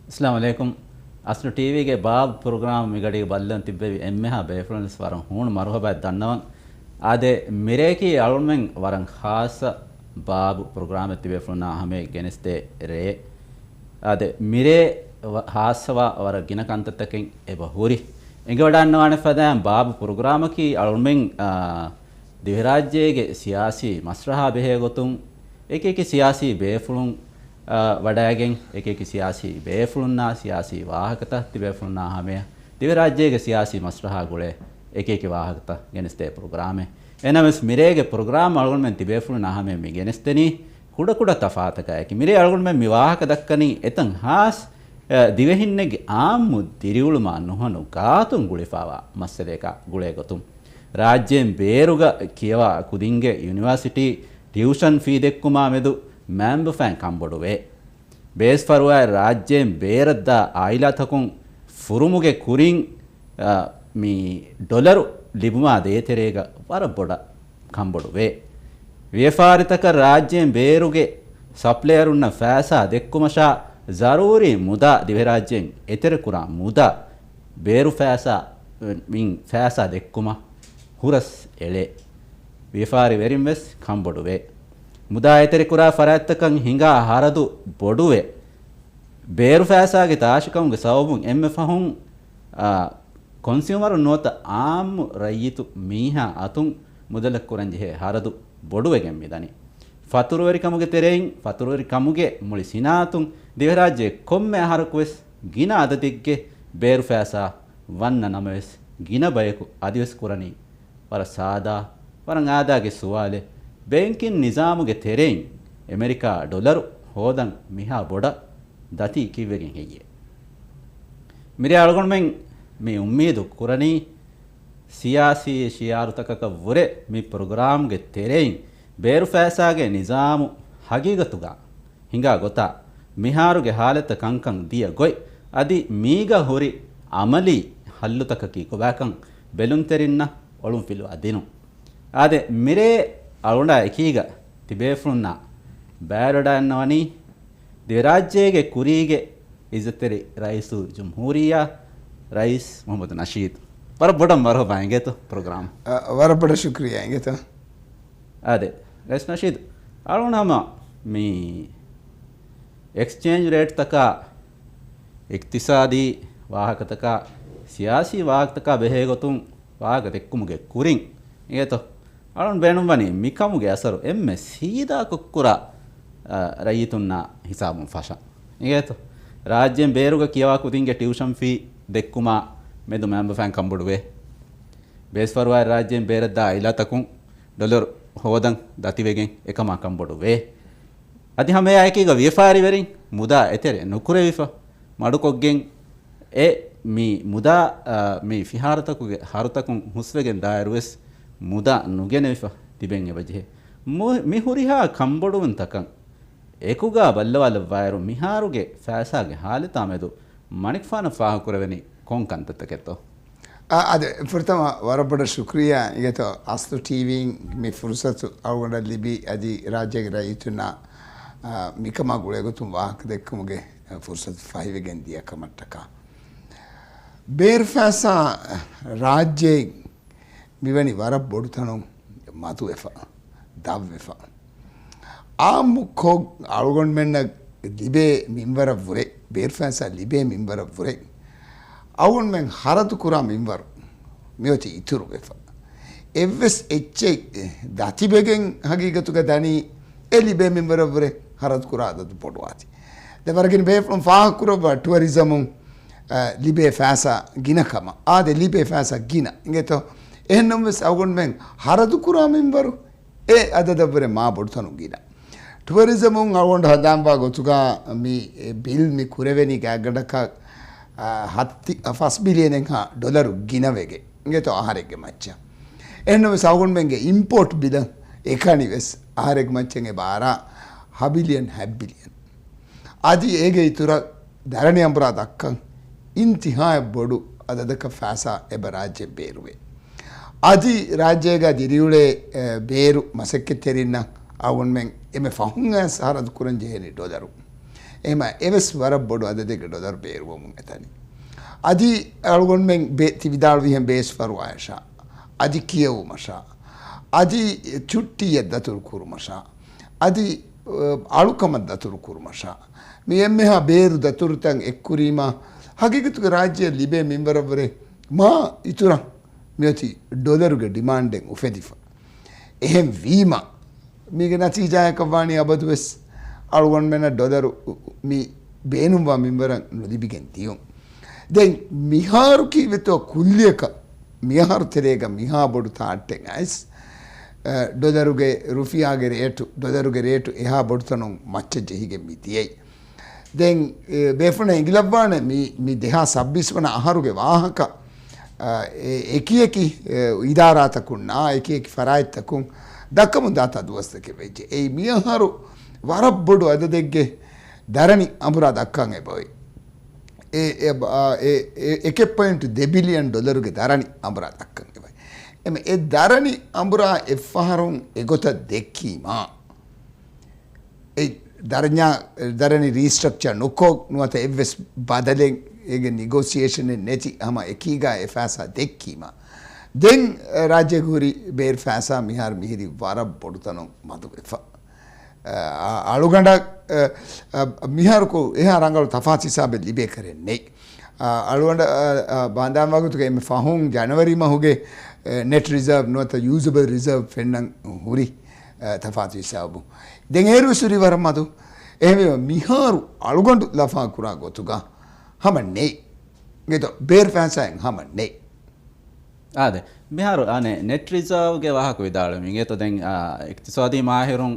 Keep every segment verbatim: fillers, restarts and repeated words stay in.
އައްސަލާމު ޢަލައިކުމް. އަސްލު ޓީވީގެ ބާބު ޕްރޮގްރާމް މިގަޑީގަ ބައްލަން ތިއްބެވި އެންމެހާ ބޭފުޅުންވެސް ވަރަށް ހޫނު މަރުހަބާ ދަންނަވަން. އާދެ، މިރޭކީ އަޅުމެން ވަރަށް ޚާއްޞަ ބާބު ޕްރޮގްރާމެއް ތިބޭފުޅުންނާ ހަމަޔަށް ގެނެސްދޭ ރޭ. އާދެ، މިރޭ ވަ-، ޚާއްޞަވާ ވަރަށް ގިނަ ކަންތައްތަކެއް އެބަ ހުރި. އެނގިވަޑައިންނަވާނެ ފަދައިން ބާބު ޕްރޮގްރާމަކީ އަޅުމެން، އާ، ދިވެހިރާއްޖޭގެ ސިޔާސީ މަސްރަހާ ބެހޭ ގޮތުން، އެކިއެކި ސިޔާސީ ބޭފުޅުން، އާ، ވަޑައިގެން، އެކިއެކި ސިޔާސީ ބޭފުޅުންނާ ސިޔާސީ ވާހަކަތައް ތިބޭފުޅުންނާ ހަމަޔަށް ދިވެހިރާއްޖޭގެ ސިޔާސީ މަސްރަހާ ގުޅޭ އެކިއެކި ވާހަކަތައް ގެނެސްދޭ ޕްރޮގްރާމެއް. އެހެންނަމަވެސް މިރޭގެ ޕްރޮގްރާމް އަޅުގަނޑުމެން ތިބޭފުޅުންނާ ހަމަޔަށް މި ގެނެސްދެނީ ކުޑަކުޑަ ތަފާތަކާއެކި. މިރޭ އަޅުގަނޑުމެން މި ވާހަކަ ދައްކަނީ އެތަން ހާސް، އަ، ދިވެހިންނެއްގެ އާއްމު ދިރިއުޅުމާ ނުހަނު ގާތުން ގުޅިފާވާ މައްސަލަޔަކާ ގުޅޭ ގޮތުން. ރާއްޖޭން ބޭރުގަ ކިޔަވާ ކުދިންގެ ޔުނިވާސިޓީ ޓިއުޝަން ފީ ދެއްކުމާ މެދު މައިންބަފައިން ކަންބޮޑުވޭ. ބޭސްފަރުވާއި ރާއްޖޭން ބޭރަށްދާ އާއިލާތަކުން ފުރުމުގެ ކުރިން، އަ، މި ޑޮލަރު ލިބުމާ ދޭތެރޭގަ ވަރަށް ބޮޑަށް ކަންބޮޑުވޭ. ވިޔަފާރިތަކަށް ރާއްޖޭން ބޭރުގެ ސަޕްލަޔަރުންނަށް ފައިސާ ދެއްކުމަށާ ޒަރޫރީ މުދާ ދިވެހިރާއްޖޭން އެތެރެކުރާ މުދާ ބޭރު ފައިސާ، މިން ފައިސާ ދެއްކުމަށް ހުރަސް އެޅޭ. ވިޔަފާރިވެރިން ވެސް ކަންބޮޑުވޭ. މުދާ އެތެރެކުރާ ފަރާތްތަކަށް ހިނގާ ހަރަދު ބޮޑުވޭ. ބޭރު ފައިސާގެ ތާށިކަމުގެ ސަބަބުން އެންމެ ފަހުން، އާ، ކޮންސިއުމަރުން ނުވަތަ އާއްމު ރައްޔިތު މީހާ އަތުން މުދަލަށް ކުރަންޖެހޭ ހަރަދު ބޮޑުވެގެން މިދަނީ. ފަތުރުވެރިކަމުގެ ތެރެއިން، ފަތުރުވެރިކަމުގެ މުޅި ސިނާއަތުން ދިވެހިރާއްޖޭ ކޮންމެ އަހަރަކުވެސް ގިނަ އަދަދެއްގެ ބޭރު ފައިސާ ވަންނަ ނަމަވެސް، ގިނަ ބަޔަކު އަދިވެސް ކުރަނީ ވަރަށް ސާދާ، ވަރަށް އާދައިގެ ސުވާލެއް. ބޭންކިން ނިޒާމުގެ ތެރެއިން އެމެރިކާ ޑޮލަރު ހޯދަން މިހާ ބޮޑަށް ދަތި ކިއްވެގެން ހެއްޔޭ؟ މިރޭ އަޅުގަނޑުމެން މި އުއްމީދު ކުރަނީ، ސިޔާސީ ޝިއާރުތަކަކަށް ވުރެ މި ޕްރޮގްރާމްގެ ތެރެއިން ބޭރު ފައިސާގެ ނިޒާމު ހަގީގަތުގަ ހިނގާ ގޮތާ، މިހާރުގެ ހާލަތަށް ކަންކަން ދިޔަ ގޮތް، އަދި މީގަ ހުރި އަމަލީ ހައްލުތަކަކީ ކޮބާކަން ބެލުންތެރިންނަށް އޮޅުންފިލުވާ ދިނުން. އާދެ، މިރޭ އަޅުގަނޑާ އެކީގަ ތިބޭފުޅުންނާ ބައިވެރިވަޑައިގަންނަވަނީ، ދިވެރާއްޖޭގެ ކުރީގެ އިއްޒަތްތެރި ރައީސުލްޖުމްހޫރިއްޔާ ރައީސް މުޙައްމަދު ނަޝީދު. ވަރަށް ބޮޑަށް މަރުޙަބާ އިނގޭތޯ ޕްރޮގްރާމް. އަ، ވަރަށް ބޮޑަށް ޝުކްރިއްޔާ އިނގޭތޯ. އާދެ، ރައީސް ނަޝީދު، އަޅުގަނޑު ހަމަ މި އެކްސްޗޭންޖް ރޭޓްތަކާ، އިޤްތިޞާދީ ވާހަކަތަކާ، ސިޔާސީ ވާހަކަތަކާ ބެހޭ ގޮތުން ވާހަކަ ދެއްކުމުގެ ކުރިން އިނގޭތޯ، އަޅުން ބޭނުންވަނީ މިކަމުގެ އަސަރު އެންމެ ސީދާކޮށް ކުރާ، އަ، ރައްޔިތުންނާ ހިސާބުން ފަށަން. އިނގޭތޯ، ރާއްޖޭން ބޭރުގަ ކިޔަވާ ކުދިންގެ ޓިއުޝަން ފީ ދެއްކުމާ މެދު މައިންބަފައިން ކަންބޮޑުވޭ. ބޭސްފަރުވާއި ރާއްޖޭން ބޭރަށްދާ އާއިލާތަކުން ޑޮލަރު ހޯދަން ދަތިވެގެން އެކަމާ ކަންބޮޑުވޭ. އަދި ހަމައެއާއެކީގަ ވިޔަފާރިވެރިން މުދާ އެތެރެ ނުކުރެވިފަ މަޑުކޮށްގެން އެ މި މުދާ، އާ، މި ފިހާރަތަކުގެ ހަރުތަކުން ހުސްވެގެން ދާއިރުވެސް މުދާ ނުގެނެވިފަ ތިބެން އެބަޖެހޭ. މު-، މި ހުރިހާ ކަންބޮޑުވުންތަކަށް އެކުގާ ބައްލަވާލައްވާއިރު، މިހާރުގެ ފައިސާގެ ހާލަތާ މެދު މަނިކުފާނަށް ފާހަގަކުރެވެނީ ކޮން ކަންތައްތަކެއްތޯ؟ އާ، އާދެ، ފުރަތަމަ ވަރަށް ބޮޑަށް ޝުކްރިއްޔާ އިނގޭތޯ، އަސްލު ޓީވީން މި ފުރުސަތު އަޅުގަނޑަށް ލިބި، އަދި ރާއްޖޭގެ ރައްޔިތުންނާ، އާ، މިކަމާ ގުޅޭގޮތުން ވާހަކަ ދެއްކުމުގެ ފުރުސަތު ފަހިވެގެން ދިޔަ ކަމަށްޓަކާ. ބޭރު ފައިސާ ރާއްޖޭ މިވެނި ވަރަށް ބޮޑު ތަނުން މަދުވެފަ، ދަށްވެފަ. އާއްމުކޮށް އަޅުގަނޑުމެންނަށް ލިބޭ މިންވަރަށްވުރެ، ބޭރު ފައިސާ ލިބޭ މިންވަރަށްވުރެ، އަޅުގަނޑުމެން ހަރަދުކުރާ މިންވަރު މިއޮތީ އިތުރުވެފަ. އެއްވެސް އެއްޗެއް ދަތިވެގެން ހަގީގަތުގަ ދަނީ އެ ލިބޭ މިންވަރަށްވުރެ ހަރަދުކުރާ އަދަދު ބޮޑުވާތީ. ދެން ވަރަށް ގިނަ ބޭފުޅުން ފާހަގަކުރައްވާ ޓުއަރިޒަމުން، އަ، ލިބޭ ފައިސާ ގިނަ ކަމަށް. އާދެ، ލިބޭ ފައިސާ ގިނަ އިނގޭތޯ؟ އެހެންނަމަވެސް އަޅުގަނޑުމެން ހަރަދުކުރާ މިންވަރު އެ އަދަދަށްވުރެ މާ ބޮޑުތަނުން ގިނަ. ޓުއަރިޒަމުން އަޅުގަނޑު ހަނދާންވާ ގޮތުގަ މި ބިލް މި ކުރެވެނީ ގާތްގަނޑަކަށް، އަ، ހަތް ތި-، ފަސް ބިލިއަނެއްހާ ޑޮލަރު ގިނަވެގެން އިނގޭތޯ އަހަރެއްގެ މައްޗަށް. އެހެންނަމަވެސް އަޅުގަނޑުމެންގެ އިމްޕޯޓް ބިލަށް އެކަނިވެސް އަހަރެއްގެ މައްޗަށް އެބަ އަރާ ހަ ބިލިއަން، ހަ ބިލިއަން. އަދި އޭގެ އިތުރަށް ދަރަނި އަނބުރާ ދައްކަން އިންތިހާއަށް ބޮޑު އަދަދަކަށް ފައިސާ އެބަ ރާއްޖެ ބޭރުވޭ. އަދި ރާއްޖޭގަ ދިރިއުޅޭ، އެ، ބޭރު މަސައްކަތްތެރިންނަށް އަޅުގަނޑުމެން އެންމެ ފަހުން އައިސް ހަރަދު ކުރަން ޖެހޭނީ ޑޮލަރު. އެހެމަ އެވެސް ވަރަށް ބޮޑު އަދަދެއްގެ ޑޮލަރު ބޭރުވަމުން އެތަނީ. އަދި އަޅުގަނޑުމެން ބޭ-، ތި ވިދާޅުވިހެން ބޭސް ފަރުވާޔަށާ، އަދި ކިޔެވުމަށާ، އަދި ޗުއްޓީއަށް ދަތުރު ކުރުމަށާ، އަދި، އަ، އަޅުކަމަށް ދަތުރު ކުރުމަށާ، މި އެންމެހާ ބޭރު ދަތުރުތައް އެއްކުރީމާ، ހަގީގަތުގެ ރާއްޖެއަށް ލިބޭ މިންވަރަށްވުރެ މާ އިތުރަށް މިއޮތީ ޑޮލަރުގެ ޑިމާންޑެއް އުފެދިފަ. އެހެން ވީމަ، މީގެ ނަތީޖާއަކަށް ވާނީ އަބަދުވެސް އަޅުގަނޑުމެންނަށް ޑޮލަރު މި ބޭނުންވާ މިންވަރަށް ނުލިބިގެން ދިޔުން. ދެން މިހާރު ކީއްވެތޯ ކުއްލިއަކަށް މިހާރު ތެރޭގަ މިހާ ބޮޑު ތާއްޓެއް އައިސް، އ، ޑޮލަރުގެ، ރުފިޔާގެ ރޭޓު، ޑޮލަރުގެ ރޭޓު އެހާ ބޮޑުތަނުން މައްޗަށް ޖެހިގެން މި ދިޔައީ. ދެން، އެ، ބޭފުޅުން އެނގިލައްވާނެ މި، މި ދެހާސް ސައްބީސް ވަނަ އަހަރުގެ ވާހަކަ، އ، އެ، އެކިއެކި، އެ، އިދާރާތަކުންނާ އެކިއެކި ފަރާތްތަކުން ދައްކަމުން ދާތާ ދުވަސްތަކެއް ވެއްޖެ. އެއީ މިއަހަރު ވަރަށް ބޮޑު އަދަދެއްގެ ދަރަނި އަނބުރާ ދައްކަން އެބައޮތް. އެ، އެ، އ، އެ، އެ، އެކެއް ޕޮއިންޓު ދެ ބިލިއަން ޑޮލަރުގެ ދަރަނި އަނބުރާ ދައްކަން އެބައޮތް. އެމަ އެ ދަރަނި އަނބުރާ އެއްފަހަރުން އެގޮތަށް ދެއްކީމާ، އެ ދަރަންޏާ، ދަރަނި ރީސްޓްރަކްޗާ ނުކޮށް، ނުވަތަ އެއްވެސް ބަދަލެއް އޭގެ ނިގޯސިއޭޝަނެއް ނެތި ހަމަ އެކީގަ އެ ފައިސާ ދެއްކީމަ، ދެން ރާއްޖޭގަ ހުރި ބޭރު ފައިސާ މިހާރު މިހިރީ ވަރަށް ބޮޑުތަނުން މަދުވެފަ. އަ، އަޅުގަނޑަށް، އަ، އަ، މިހާރަކު އެހާ ރަނގަޅު ތަފާތު ހިސާބެއް ލިބޭ ކަރެއް ނެތް. އަ، އަޅުގަނޑަށް، އަ، އަ، ބާންދާން ވަގުތުގަ އެންމެ ފަހުން ޖަނަވަރީ މަހުގެ، އެ، ނެޓް ރިޒާވް ނުވަތަ ޔޫޒަބަލް ރިޒާވް ފެންނަން ހުރި، އަ، ތަފާތު ހިސާބު. ދެން އޭރު ވެސް ހުރީ ވަރަށް މަދު. އެހެންވީމަ މިހާރު އަޅުގަނޑު ލަފާ ކުރާ ގޮތުގަ ހަމަ ނެތް. ގެތޯ، ބޭރު ފައިސާއެއް ހަމަ ނެތް. އާދެ، މިހާރު އަނެއް ނެޓް ރިޒާވްގެ ވާހަކަ ވިދާޅުވި. އިނގޭތޯ ދެން، އާ، އިޤްތިޞާދީ މާހިރުން،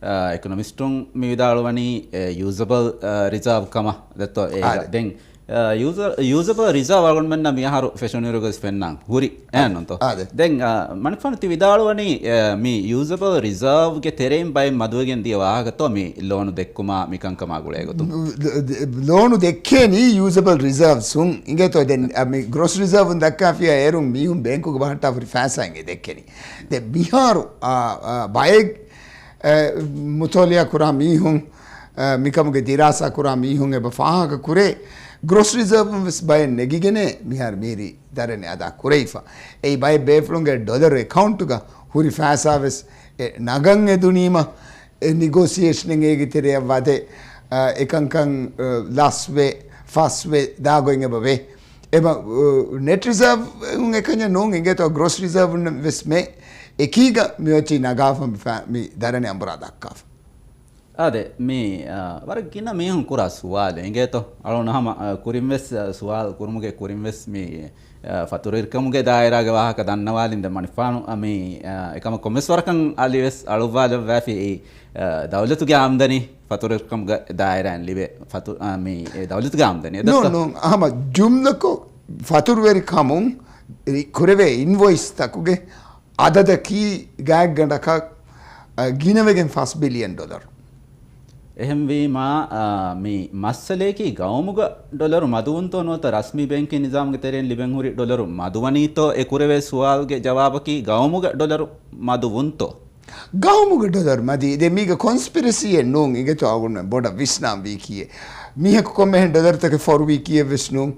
އާ، އިކޮނޮމިސްޓުން މި ވިދާޅުވަނީ، އެ، ޔޫޒަބަލް، އާ، ރިޒާވް ކަމަށް ދެއްތޯ އޭގަ. އާދެ. ދެން، އާ، ޔޫޒަ-، ޔޫޒަބަލް ރިޒާވް އަޅުގަނޑުމެންނަށް މިއަހަރު ފެށުނުއިރުގަސް ފެންނާން ހުރި އެއްނުންތޯ؟ އާދެ. ދެން، އާ، މަނިކުފާނު ތި ވިދާޅުވަނީ، އެ، މި ޔޫޒަބަލް ރިޒާވްގެ ތެރެއިން ބައެއް މަދުވެގެން ދިޔަ ވާހަކަތޯ މި ލޯނު ދެއްކުމާ މިކަންކަމާ ގުޅޭ ގޮތުން؟ ލޯނު ދެއްކޭނީ ޔޫޒަބަލް ރިޒާވްސުން. އިނގޭތޯ ދެން، އަ، މި ގްރޯސް ރިޒާވުން ދައްކާފިޔާ އޭރުން މީހުން ބޭންކުގަ ބަހައްޓާފަ ހުރި ފައިސާއިން އެ ދެއްކެނީ. ދެ މިހާރު، އާ، އާ، ބައެއް، އެ، މުތޯލިއާ ކުރާ މީހުން، އެ، މިކަމުގެ ދިރާސާ ކުރާ މީހުން އެބަ ފާހަގަ ކުރޭ، ގްރޯސް ރިޒާވުން ވެސް ބައެއް ނެގިގެނޭ މިހާރު މިހިރީ ދަރަނި އަދާ ކުރެވިފަ. އެއީ ބައެއް ބޭފުޅުންގެ ޑޮލަރު އެކައުންޓުގަ ހުރި ފައިސާ ވެސް އެ ނަގަން އެދުނީމަ، އެ ނިގޯސިއޭޝަނެއް އޭގެ ތެރެއަށް ވަދެ، އެކަންކަން، އެ، ލަސްވެ، ފަސްވެ، ދާގޮތް އެބަ ވޭ. އެބަ، އެ، ނެޓް ރިޒާވް އެކަންޏެއް ނޫން އިނގޭތޯ، ގްރޯސް ރިޒާވް ވެސް މެ އެކީގަ މިއޮތީ ނަގާފަ މި ފަ-، މި ދަރަނި އަނބުރާ ދައްކާފަ. އާދެ، މި، އާ، ވަރަށް ގިނަ މީހުން ކުރާ ސުވާލެއް އިނގޭތޯ. އަޅުން ހަމަ، އާ، ކުރިން ވެސް، އާ، ސުވާލު ކުރުމުގެ ކުރިން ވެސް މި، އާ، ފަތުރުވެރިކަމުގެ ދާއިރާގެ ވާހަކަ ދަންނަވާލިން ދެ މަނިފާނު، އާ، މި، އާ، އެކަމަކު ކޮންމެސް ވަރަކަށް އަލިވެސް އަޅުއްވާލައްވާފި އެއީ، އާ، ދައުލަތުގެ އާމްދަނީ ފަތުރުވެރިކަމުގެ ދާއިރާއިން ލިބޭ ފަތު-، އާ، މި، އެ ދައުލަތުގެ އާމްދަނީ. ނޫން، ނޫން. ހަމަ ޖުމްލަކޮށް ފަތުރުވެރިކަމުން ކުރެވޭ އިންވޮއިސް ތަކުގެ އަދަދަކީ ގާތްގަނޑަކަށް، އަ، ގިނަވެގެން ފަސް ބިލިއަން ޑޮލަރު. އެހެންވީމާ، އާ، މި މައްސަލަޔަކީ ގައުމުގަ ޑޮލަރު މަދުވުންތޯ ނުވަތަ ރަސްމީ ބޭންކިން ނިޒާމުގެ ތެރެއިން ލިބެން ހުރި ޑޮލަރު މަދުވަނީތޯ އެ ކުރެވޭ ސުވާލުގެ ޖަވާބަކީ ގައުމުގަ ޑޮލަރު މަދުވުންތޯ؟ ގައުމުގަ ޑޮލަރު މަދީ. ދެ މީގަ ކޮންސްޕިރަސީއެއް ނޫން އިނގޭތޯ އަޅުގަނޑުމެން ބޮޑަށް ވިސްނާން ވީކީއެއް. މީހަކު ކޮންމެހެން ޑޮލަރުތަކެއް ފޮރުވީކީއެއް ވެސް ނޫން.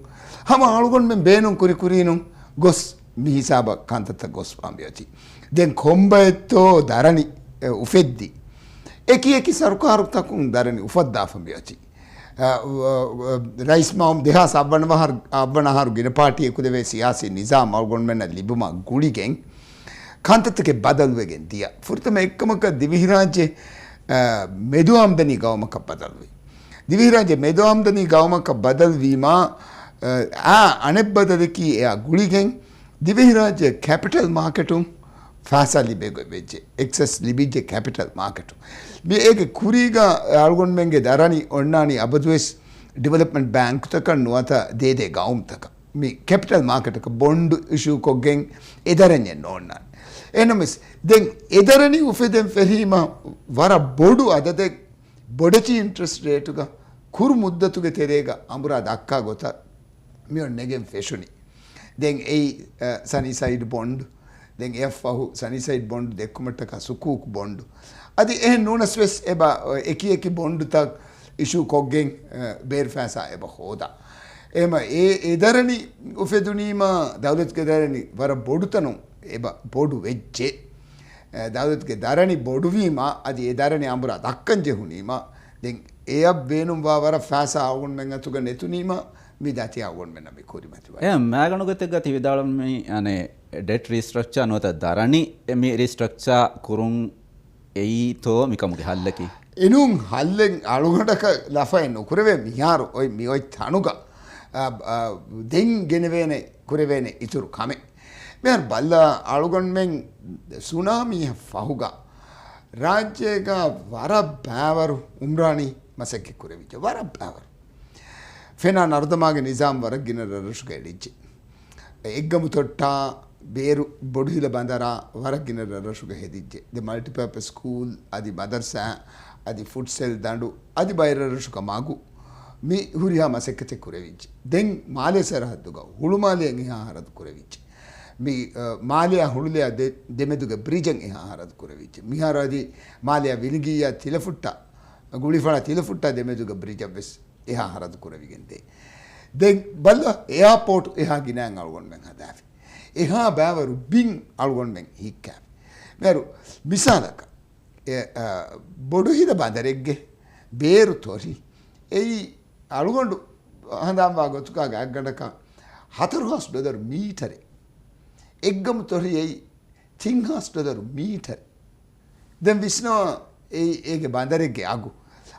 ހަމަ އަޅުގަނޑުމެން ބޭނުން ކުރި ކުރީނުން ގޮސް މި ހިސާބަށް ކަންތައްތައް ގޮސްފާ މިއޮތީ. ދެން ކޮންބައެއްތޯ ދަރަނި، އެ، އުފެއްދި. އެކި އެކި ސަރުކާރުތަކުން ދަރަނި އުފައްދާފަ މިއޮތީ. އަ، އަ، އަ، ރައީސް މާމު ދެހާސް އަށްވަނަ އަހަރު، އަށްވަނަ އަހަރު ގިނަ ޕާޓީއެއް ކުދެވޭ ސިޔާސީ ނިޒާމް އަޅުގަނޑުމެންނަށް ލިބުމާ ގުޅިގެން ކަންތައްތަކެއް ބަދަލުވެގެން ދިޔަ. ފުރަތަމަ އެއްކަމަކަށް ދިވެހިރާއްޖެ، އަ، މެދު އާމްދަނީ ގައުމަކަށް ބަދަލުވި. ދިވެހިރާއްޖެ މެދު އާމްދަނީ ގައުމަކަށް ބަދަލުވީމާ، އަ، އާ، އަނެއް ބަދަލަކީ އެއާ ގުޅިގެން ދިވެހިރާއްޖެ ކެޕިޓަލް މާކެޓުން ފައިސާ ލިބޭގޮތް ވެއްޖެ، އެކްސެސް ލިބިއްޖެ ކެޕިޓަލް މާކެޓުން. މި އޭގެ ކުރީގަ އަޅުގަނޑުމެންގެ ދަރަނި އޮންނާނީ އަބަދުވެސް ޑިވެލޮޕްމަންޓް ބޭންކުތަކަށް ނުވަތަ ދޭދޭ ގައުމުތަކަށް. މި ކެޕިޓަލް މާކެޓަކަށް ބޮންޑު އިޝޫ ކޮށްގެން އެ ދަރަނިއެއް ނޯންނާނެ. އެހެންނަމަވެސް، ދެން އެ ދަރަނި އުފެދެން ފެށީމަ ވަރަށް ބޮޑު އަދަދެއް ބޮޑެތި އިންޓްރެސްޓް ރޭޓުގަ ކުރު މުއްދަތުގެ ތެރޭގަ އަނބުރާ ދައްކާ ގޮތަށް މިއޮން ނެގެން ފެށުނީ. ދެން އެއީ، އަ، ސަނީ ސައިޑް ބޮންޑް، ދެން އެއަށްފަހު ސަނީ ސައިޑް ބޮންޑް ދެއްކުމަށްޓަކާ ސުކޫކް ބޮންޑް. އަދި އެހެން ނޫނަސް ވެސް އެބަ، އެކި އެކި ބޮންޑުތައް އިޝޫ ކޮށްގެން، އަ، ބޭރު ފައިސާ އެބަ ހޯދާ. އެހެމަ އެ، އެ ދަރަނި އުފެދުނީމަ، ދައުލަތުގެ ދަރަނި ވަރަށް ބޮޑު ތަނުން އެބަ ބޮޑު ވެއްޖެ. އެ، ދައުލަތުގެ ދަރަނި ބޮޑުވީމަ، އަދި އެ ދަރަނި އަނބުރާ ދައްކަން ޖެހުނީމަ، ދެން އެއަށް ބޭނުންވާ ވަރަށް ފައިސާ އަޅުގަނޑުމެން އަތުގަ ނެތުނީމަ، މި ދަތި އަޅުގަނޑުމެންނަށް މި ކުރިމަތިވަނީ. އެ މާގަނޑު ގޮތެއްގަ ތި ވިދާޅުވީ، އަނެއް، ޑެޓް ރީސްޓްރަކްޗާ ނުވަތަ ދަރަނި މި ރީސްޓްރަކްޗާ ކުރުން އެއީތޯ މިކަމުގެ ހައްލަކީ؟ އެނޫން ހައްލެއް އަޅުގަނޑަކަށް ލަފައެއް ނުކުރެވޭ މިހާރު އޮތް މި އޮތް ތަނުގަ، އަ، އަ، ދެން ގެނެވޭނެ ކުރެވޭނެ އިތުރު ކަމެއް. މިހާރު ބައްލަ އަޅުގަނޑުމެން ސުނާމީއަށް ފަހުގަ ރާއްޖޭގަ ވަރަށް ބައިވަރު އުމްރާނީ މަސައްކަތް ކުރެވިއްޖެ. ވަރަށް ބައިވަރު. ފެނާ ނަރުދަމާގެ ނިޒާމް ވަރަށް ގިނަ ރަށްރަށުގަ އެޅިއްޖެ. އެއްގަމު ތޮއްޓާ ބޭރު ބޮޑުހިލަ ބަނދަރާ ވަރަށް ގިނަ ރަށްރަށުގަ ހެދިއްޖެ. ދެ މަލްޓިޕާޕަސް ސްކޫލް އަދި މަދަރްސާ އަދި ފުޓްސަލް ދަނޑު އަދި ބައެއް ރަށްރަށުގަ މަގު މި ހުރިހާ މަސައްކަތެއް ކުރެވިއްޖެ. ދެން މާލޭ ސަރަހައްދުގަ ހުޅުމާލެއަށް އެހާ ހަރަދު ކުރެވިއްޖެ. މި، އަ، މާލެއާ ހުޅުލެއާ ދެ-، ދެމެދުގެ ބްރިޖަށް އެހާ ހަރަދު ކުރެވިއްޖެ. މިހާރު އަދި މާލެއާ ވިލިގިއްޔާ ތިލަފުއްޓާ، ގުޅިފަޅާ ތިލަފުއްޓާ ދެމެދުގެ ބްރިޖަށް ވެސް އެހާ ހަރަދު ކުރެވިގެން ދޭ. ދެން ބައްލަ އެއާޕޯޓް އެހާ ގިނައިން އަޅުގަނޑުމެން ހަދާފި. އެހާ ބައިވަރު ބިން އަޅުގަނޑުމެން ހިއްކާފި. މިހާރު މިސާލަކަށް، އެ، އަ، ބޮޑުހިލަ ބަނދަރެއްގެ ބޭރު ތޮށި އެއީ އަޅުގަނޑު ހަނދާންވާ ގޮތުގަ ގާތްގަނޑަކަށް ހަތަރު ހާސް ޑޮލަރު މީޓަރެއް. އެއްގަމު ތޮށި އެއީ ތިން ހާސް ޑޮލަރު މީޓަރެއް. ދެން ވިސްނަވާ އެއީ އޭގެ ބަނދަރެއްގެ އަގު.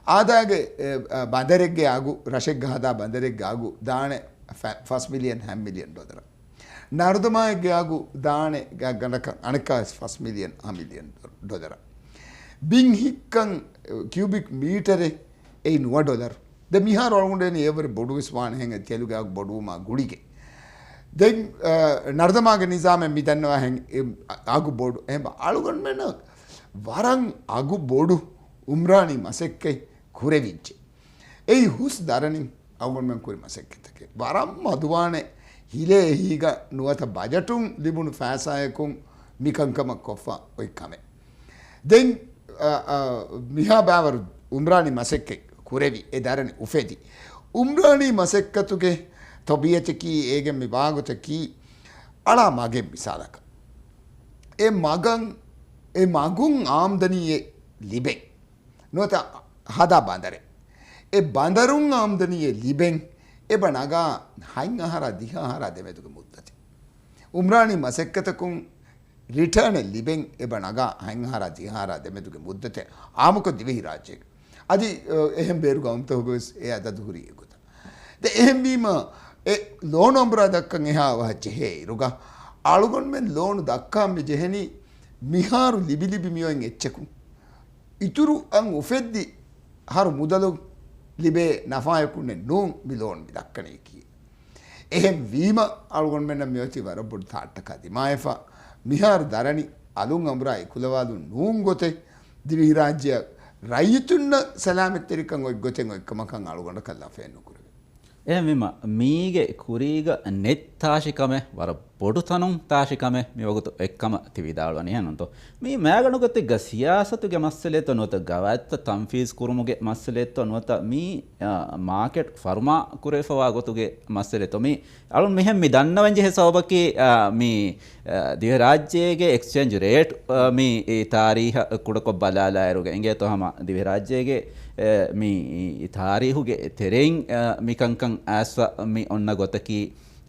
އާދާގެ، އެ، އަ، ބަނދަރެއްގެ އަގު، ރަށެއްގަ ހަދާ ބަނދަރެއްގެ އަގު ދާނެ ފަ-، ފަސް މިލިއަން ހަ މިލިއަން ޑޮލަރަށް. ނަރުދަމާއެއްގެ އަގު ދާނެ ގާތްގަނޑަކަށް އަނެއްކާވެސް ފަސް މިލިއަން ހަ މިލިއަން ޑޮލަރަށް. ބިން ހިއްކަން ކިއުބިކް މީޓަރެއް އެއީ ނުވަ ޑޮލަރު. ދެ މިހާރު އަޅުގަނޑު އެން އެވަރެ ބޮޑުވެސް ވާނެހެން ތެލުގެ އަގު ބޮޑުވުމާ ގުޅިގެން. ދެން، އަ، ނަރުދަމާގެ ނިޒާމެއް މި ދަންނަވާހެން އެ އަގު ބޮޑު. އެހެން އަޅުގަނޑުމެންނަށް ވަރަށް އަގު ބޮޑު އުމްރާނީ މަސައްކަތް ކުރެވިއްޖެ. އެއީ ހުސް ދަރަނިން އަޅުގަނޑުމެން ކުރި މަސައްކަތަކެއް. ވަރަށް މަދުވާނެ ހިލޭ އެހީގަ ނުވަތަ ބަޖެޓުން ލިބުނު ފައިސާއަކުން މިކަންކަމަށް ކޮށްފަ އޮތް ކަމެއް. ދެން، އަ، އަ، މިހާ ބާވަރު އުމްރާނީ މަސައްކަތް ކުރެވި އެ ދަރަނި އުފެދި. އުމްރާނީ މަސައްކަތުގެ ތަބީއަތަކީ އޭގެ މި ވާގޮތަކީ އަޅާ މަގެއް މިސާލަކަށް. އެ މަގަށް، އެ މަގުން އާމްދަނީއެއް ލިބެން. ނުވަތަ ހަދާ ބަނދަރެއް. އެ ބަނދަރުން އާމްދަނީއެއް ލިބެން އެބަ ނަގާ ހަތް އަހަރާ ދިހަ އަހަރާ ދެމެދުގެ މުއްދަތެއް. އުމްރާނީ މަސައްކަތަކުން ރިޓާނެއް ލިބެން އެބަ ނަގާ ހަތް އަހަރާ ދިހަ އަހަރާ ދެމެދުގެ މުއްދަތެއް އާއްމުކޮށް ދިވެހި ރާއްޖޭގެ. އަދި، އަ، އެހެން ބޭރު ގައުމުތަކުގަވެސް އެ އަދަދު ހުރީ އެގޮތަށް. ދެ އެހެންވީމަ، އެ ލޯނު އަނބުރާ ދައްކަން އެހާ އަވަހަށް ޖެހޭ އިރުގަ، އަޅުގަނޑުމެން ލޯނު ދައްކާ މި ޖެހެނީ މިހާރު ލިބިލިބި މިއޮތް އެއްޗަކުން. އިތުރު އަން އުފެއްދި ހަރު މުދަލު ލިބޭ ނަފާޔަކުންނެއް ނޫން މި ލޯނު މި ދައްކަނީކީ. އެހެން ވީމަ، އަޅުގަނޑުމެންނަށް މިއޮތީ ވަރަށް ބޮޑު ތާއްޓަކާ ދިމާވެފަ. މިހާރު ދަރަނި އަލުން އަނބުރާ އެކުލަވާލުން ނޫން ގޮތެއް، ދިވެހިރާއްޖެއަށް ރައްޔިތުންނަށް ސަލާމަތްތެރިކަން އޮތް ގޮތެއް އޮތްކަމަކަށް އަޅުގަނޑަކަށް ލަފައެއް ނުކުރެވޭ. އެހެންވީމަ، މީގެ ކުރީގަ ނެތް ތާށިކަމެއް، ވަރަށް ބޮޑު ތަނުން ތާށިކަމެއް މިވަގުތު އޮތްކަމަށް ތި ވިދާޅުވަނީ އެހެންނޫންތޯ؟ މީ މާގަނޑުގޮތެއްގަ ސިޔާސަތުގެ މައްސަލައެއްތޯ ނުވަތަ ގަވާއިދުތައް ތަންފީޒު ކުރުމުގެ މައްސަލައެއްތޯ ނުވަތަ މީ، އާ، މާކެޓް ފަރުމާ ކުރެވިފަވާ ގޮތުގެ މައްސަލައެއްތޯ؟ މީ އަޅުން މިހެން މި ދަންނަވަން ޖެހޭ ސަބަބަކީ، އާ، މީ، އާ، ދިވެހިރާއްޖޭގެ އެކްސްޗޭންޖް ރޭޓް، އާ، މީ އެ ތާރީހަށް ކުޑަކޮށް ބަލާލާއިރުގަ އިނގޭތޯ ހަމަ ދިވެހިރާއްޖޭގެ، އެ، މީ ތާރީހުގެ ތެރެއިން، އާ، މިކަންކަން އައިސްފަ މި އޮންނަ ގޮތަކީ،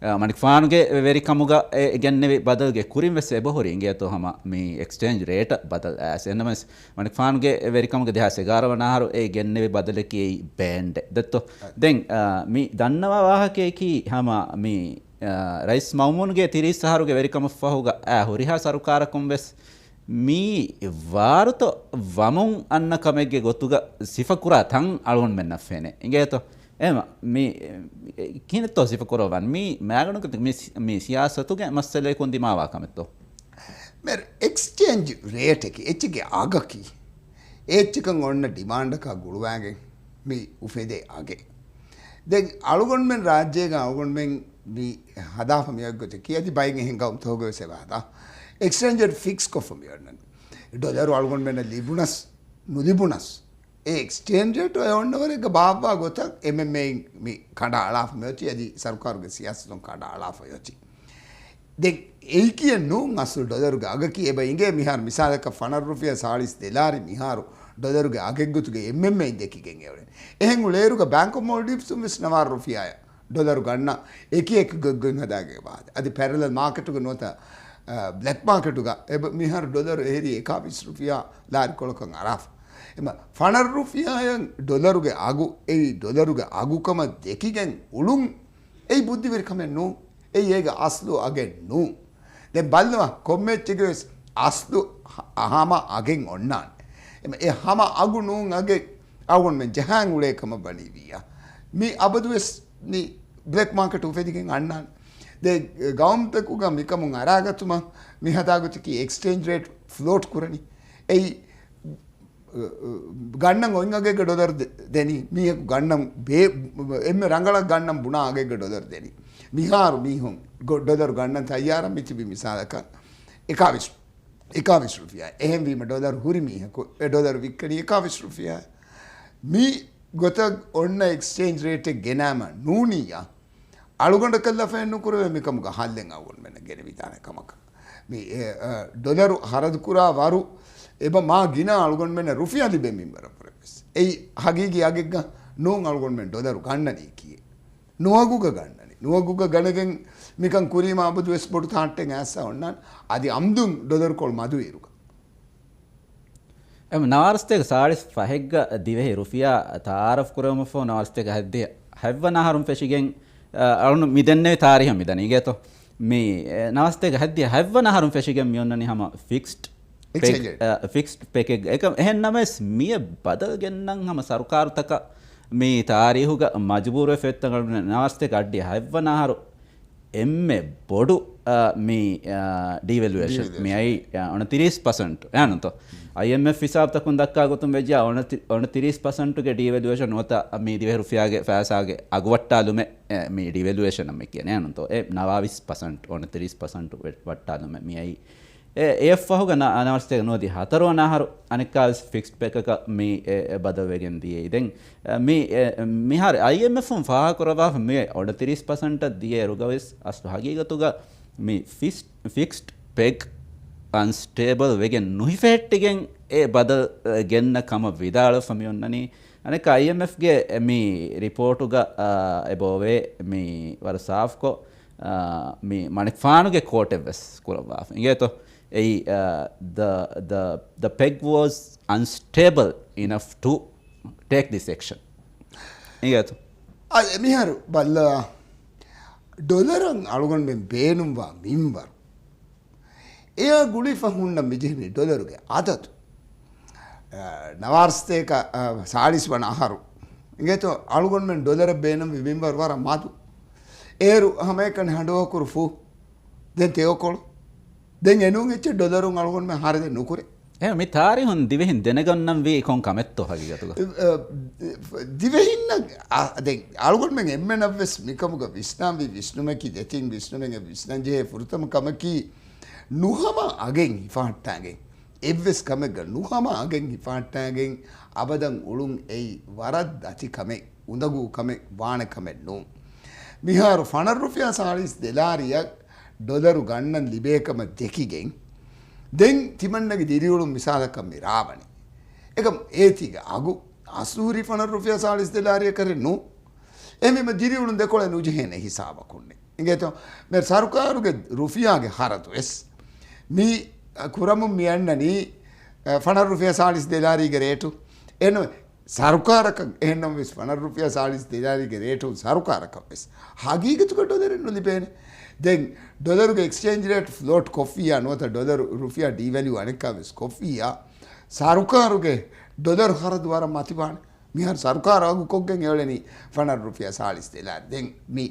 އާ، މަނިކުފާނުގެ ވެރިކަމުގަ އެ ގެންނެވި ބަދަލުގެ ކުރިން ވެސް އެބަހުރި އިނގޭތޯ ހަމަ މި އެކްސްޗޭންޖް ރޭޓަށް ބަދަލު އައިސް. އެހެންނަމަވެސް، މަނިކުފާނުގެ ވެރިކަމުގެ ދެހާސް އެގާރަ ވަނަ އަހަރު އެ ގެންނެވި ބަދަލަކީ އެއީ ބޭންޑެއް. ދެއްތޯ؟ ދެން، އާ، މި ދަންނަވާ ވާހަކަޔަކީ ހަމަ މި، އާ، ރައީސް މައުމޫނުގެ ތިރީސް އަހަރުގެ ވެރިކަމަށްފަހުގަ އާ ހުރިހާ ސަރުކާރަކުން ވެސް މީ ވާރުތޯ ވަމުން އަންނަ ކަމެއްގެ ގޮތުގަ ސިފަކުރާ ތަން އަޅުގަނޑުމެންނަށް ފެނޭ. އިނގޭތޯ؟ އެހެމަ، މި ކިހިނެއްތޯ ސިފަކުރައްވަން؟ މީ މާގަނޑުގެ މި ސި-، މި ސިޔާސަތުގެ މައްސަލައަކުން ދިމާވާ ކަމެއްތޯ؟ މެ އެކްސްޗޭންޖް ރޭޓަކީ އެއްޗެއްގެ އަގަކީ. އެއްޗަކަށް އޮންނަ ޑިމާންޑަކާ ގުޅުވާގެން މި އުފެދޭ އަގެއް. ދެން އަޅުގަނޑުމެން ރާއްޖޭގަ އަޅުގަނޑުމެން މި ހަދާފަ މިއޮތް ގޮތަކީ އަދި ބައެއް އެހެން ގައުމުތަކުގަވެސް އެބަ ހަދާ. އެކްސްޗޭންޖް ރޭޓް ފިކްސް ކޮށްފަ މިއޮންނަނީ. ޑޮލަރު އަޅުގަނޑުމެންނަށް ލިބުނަސް ނުލިބުނަސް، އެ އެކްސްޗޭންޖް ރޭޓު އެ އޮންނަވަރެއްގަ ބާއްވާ ގޮތަށް އެމްއެމްއޭ މި ކަނޑައަޅާފަ މިއޮތީ، އަދި ސަރުކާރުގެ ސިޔާސަތުން ކަނޑައަޅާފަ އޮތީ. ދެން އެއީކީއެއް ނޫން އަސްލު ޑޮލަރުގެ އަގަކީ. އެބަ އިނގޭ މިހާރު މިސާލަކަށް ފަނަރަ ރުފިޔާ ސާޅީސް ދެލާރި މިހާރު ޑޮލަރުގެ އަގެއްގޮތުގަ އެމްއެމްއޭ ދެކިގެން އެއުޅެނީ. އެހެން އުޅޭއިރުގަ ބޭންކް އޮފް މޯލްޑިވްސް ވެސް ނަވާރަ ރުފިޔާއަށް ޑޮލަރު ގަންނަ އެކި އެކި ގޮތްގޮތް ހަދާގެ ވާހަކަ. އަދި ޕެރަލަލް މާކެޓުގަ ނުވަތަ، އަ، ބްލެކް މާކެޓުގަ އެބަ މިހާރު ޑޮލަރު އެހެރީ އެކާވީސް ރުފިޔާ ލާރިކޮޅަކަށް އަރާފަ. އެމަ ފަނަރަ ރުފިޔާއަށް ޑޮލަރުގެ އަގު، އެއީ ޑޮލަރުގެ އަގުކަމަށް ދެކިގެން އުޅުން، އެއީ ބުއްދިވެރިކަމެއް ނޫން. އެއީ އޭގެ އަސްލު އަގެއް ނޫން. ދެން ބައްލަވާ، ކޮންމެ އެއްޗެއްގެ ވެސް އަސްލު ހަ-، ހަމަ އަގެއް އޮންނާނެ. އެމަ އެ ހަމަ އަގު ނޫން އަގެއް އަޅުގަނޑުމެން ޖަހާން އުޅޭ ކަމަށް ވަނީ ވިއްޔާ. މި އަބަދުވެސް މި ބްލެކް މާކެޓް އުފެދިގެން އަންނާނެ. ދެ ގައުމުތަކުގަ މިކަމުން އަރާގަތުމަށް މި ހަދާގޮތަކީ އެކްސްޗޭންޖް ރޭޓް ފްލޯޓް ކުރަނީ. އެއީ، ގަންނަން އޮތް އަގެއްގެ ޑޮލަރު ދެ-، ދެނީ. މީހަކު ގަންނަން ބޭ-، އެންމެ ރަނގަޅަށް ގަންނަން ބުނާ އަގެއްގެ ޑޮލަރު ދެނީ. މިހާރު މީހުން ގޮ-، ޑޮލަރު ގަންނަން ތައްޔާރަށް މިތިބި މިސާލަކަށް އެކާވީސް، އެކާވީސް ރުފިޔާ. އެހެންވީމަ ޑޮލަރު ހުރި މީހަކު އެ ޑޮލަރު ވިއްކަނީ އެކާވީސް ރުފިޔާ. މި ގޮތަށް އޮންނަ އެކްސްޗޭންޖް ރޭޓެއް ގެނާމަ ނޫނިއްޔާ، އަޅުގަނޑަކަށް ލަފައެއް ނުކުރެވޭ މިކަމުގަ ހައްލެއް އަޅުގަނޑުމެންނަށް ގެނެވިދާނެ ކަމަކަށް. މި، އެ، އަ، ޑޮލަރު ހަރަދުކުރާ ވަރު އެބަ މާ ގިނަ އަޅުގަނޑުމެންނަށް ރުފިޔާ ލިބޭ މިންވަރަށްވުރެ ވެސް. އެއީ ހަގީގީ އަގެއްގަ ނޫން އަޅުގަނޑުމެން ޑޮލަރު ގަންނަނީކީ. ނުއަގުގަ ގަންނަނީ. ނުއަގުގަ ގަނެގެން މިކަން ކުރީމަ އަބަދުވެސް ބޮޑު ތާއްޓެއް އައިސް އޮންނާނެ. އަދި އަމްދުން ޑޮލަރުކޮޅު މަދު އިރުގަ. އެމް ނަވާރަސްތޭކަ ސާޅީސް ފަހެއްގަ ދިވެހި ރުފިޔާ ތައާރަފް ކުރެވުމަށްފަހު ނަވާރަސްތޭކަ ހަތްދިހަ ހަތްވަނަ އަހަރުން ފެށިގެން، އަ، އަޅުން މި ދެންނެވި ތާރީހަށް މި ދަނީ އިނގޭތޯ. މި، އެ، ނަވާރަސްތޭކަ ހަތްދިހަ ހަތްވަނަ އަހަރުން ފެށިގެން މި އޮންނަނީ ހަމަ ފިކްސްޑް ޕެކް، އެކްސްޗޭންޖް ރޭޓް. އަ، ފިކްސްޑް ޕެކެއް. އެކަމް އެހެން ނަމަވެސް މިއަށް ބަދަލު ގެންނަން ހަމަ ސަރުކާރުތަކަށް މި ތާރީހުގަ މަޖުބޫރުވެފަ އޮތްތަން ނަވާރަސްތޭކަ ހަތްދިހަ ހަތްވަނަ އަހަރު އެންމެ ބޮޑު، އަ، މި، އަ، ޑީވެލުއޭޝަން. ޑީވެލުއޭޝަން. މި އައީ، އަ، އޮނަތިރީސް ޕަސެންޓް. އެހެންތޯ؟ އައިއެމްއެފް ހިސާބުތަކުން ދައްކާ ގޮތުން ވެއްޖާ އޮނަތި-، އޮނަތިރީސް ޕަސެންޓުގެ ޑީވެލުއޭޝަން ނުވަތަ މި ދިވެހި ރުފިޔާގެ ފައިސާގެ އަގުވައްޓާލުމެއް، އެ، މި ޑީވެލުއޭޝަން އަށް މި ކިޔަނީ. އެހެންތޯ؟ އެ ނަވާވީސް ޕަސެންޓް، އޮނަތިރީސް ޕަސެންޓް ވެ-، ވައްޓާލުމެއް މި އައީ. އެ، އެއަށްފަހުގަ ނަ-، ނަވާރަސްތޭކަ ނުވަދިހަ ހަތަރުވަނަ އަހަރު އަނެއްކާވެސް ފިކްސްޑް ޕެކަކަށް މި، އެ، އެ، ބަދަލުވެގެން ދިޔައީ. ދެން، އެ، މި، އެ، މިހާރު އައިއެމްއެފުން ފާހަގަކުރައްވާފަ މި އޮނަތިރީސް ޕަސެންޓަށް ދިޔައިރުގަވެސް އަސްލު ހަގީގަތުގަ މި ފިސް-، ފިކްސްޑް ޕެކް އަންސްޓޭބަލް ވެގެން ނުހިފެހެއްޓިގެން އެ ބަދަލު، އެ، ގެންނަ ކަމަށް ވިދާޅުވެފަ މި އޮންނަނީ. އަނެއްކާ އައިއެމްއެފްގެ މި ރިޕޯޓުގަ، އާ، އެބައޮވޭ މި ވަރަށް ސާފުކޮށް، އާ، މި މަނިކުފާނުގެ ކޯޓެއް ވެސް ކުރައްވާފަ. އިނގޭތޯ؟ އެއީ، އާ، the, the, the peg was unstable enough to take this action. އިނގޭތޯ؟ އާ، މިހާރު ބައްލަ ޑޮލަރަށް އަޅުގަނޑުމެން ބޭނުންވާ މިންވަރު. އެއާ ގުޅިފަ ހުންނަ މިޖެހެނީ ޑޮލަރުގެ އަދަދު. އަ، ނަވާރަސްތޭކަ، އަ، ސާޅީސް ވަނަ އަހަރު. އިނގޭތޯ އަޅުގަނޑުމެން ޑޮލަރަށް ބޭނުންވި މިންވަރު ވަރަށް މަދު. އޭރު ހަމައެކަނި ހަނޑުއަކުރު ފޫ. ދެން ތެޔޮކޮޅު. ދެން އެނޫން އެއްޗެއް ޑޮލަރުން އަޅުގަނޑުމެން ހަރަދެއް ނުކުރޭ. އެ، މި ތާރީހުން ދިވެހިން ދެނެގަންނަންވީ ކޮން ކަމެއްތޯ ހަގީގަތުގަ؟ އެ، އެ، ދިވެހިންނަށް، އަ، ދެން އަޅުގަނޑުމެން އެންމެނަށްވެސް މިކަމުގަ ވިސްނާންވީ ވިސްނުމަކީ ދެތިން ވިސްނުމެއް ވިސްނަންޖެހޭ ފުރަތަމަ ކަމަކީ ނުހަމަ އަގެއް ހިފަހައްޓާގެން، އެއްވެސް ކަމެއްގަ ނުހަމަ އަގެއް ހިފަހައްޓާގެން އަބަދަށް އުޅުން އެއީ ވަރަށް ދަތި ކަމެއް، އުނދަގޫ ކަމެއް، ވާނެ ކަމެއް ނޫން. މިހާރު ފަނަރަ ރުފިޔާ ސާޅީސް ދެލާރިއަށް ޑޮލަރު ގަންނަން ލިބޭ ކަމަށް ދެކިގެން، ދެން ތިމަންނަގެ ދިރިއުޅުން މިސާލަކަށް މި ރާވަނީ. އެކަމް އޭތީގެ އަގު އަސްލު ހުރީ ފަނަރަ ރުފިޔާ ސާޅީސް ދެލާރިއަކަށެއް ނޫން. އެހެންވީމަ ދިރިއުޅުން ދެކޮޅެއް ނުޖެހޭނެ ހިސާބަކުންނެ. އިނގޭތޯ؟ މި ސަރުކާރުގެ ރުފިޔާގެ ހަރަދު ވެސް މި ކުރަމުން މި އަންނަނީ، އަ، ފަނަރަ ރުފިޔާ ސާޅީސް ދެލާރީގެ ރޭޓު. އެން ސަރުކާރަކަށް އެހެންނަމަވެސް ފަނަރަ ރުފިޔާ ސާޅީސް ދެލާރީގެ ރޭޓުން ސަރުކާރަކަށް ވެސް ހަގީގަތުގަ ޑޮލަރެއް ނުލިބޭނެ. ދެން ޑޮލަރުގެ އެކްސްޗޭންޖް ރޭޓް ފްލޯޓް ކޮށްފިއްޔާ ނުވަތަ ޑޮލަރު ރުފިޔާ ޑީވެލިއު އަނެއްކާވެސް ކޮށްފިއްޔާ ސަރުކާރުގެ ޑޮލަރު ހަރަދު ވަރަށް މަތިވާނެ. މިހާރު ސަރުކާރު އަގު ކޮށްގެން އެއުޅެނީ ފަނަރަ ރުފިޔާ ސާޅީސް ދެލާރި. ދެން މި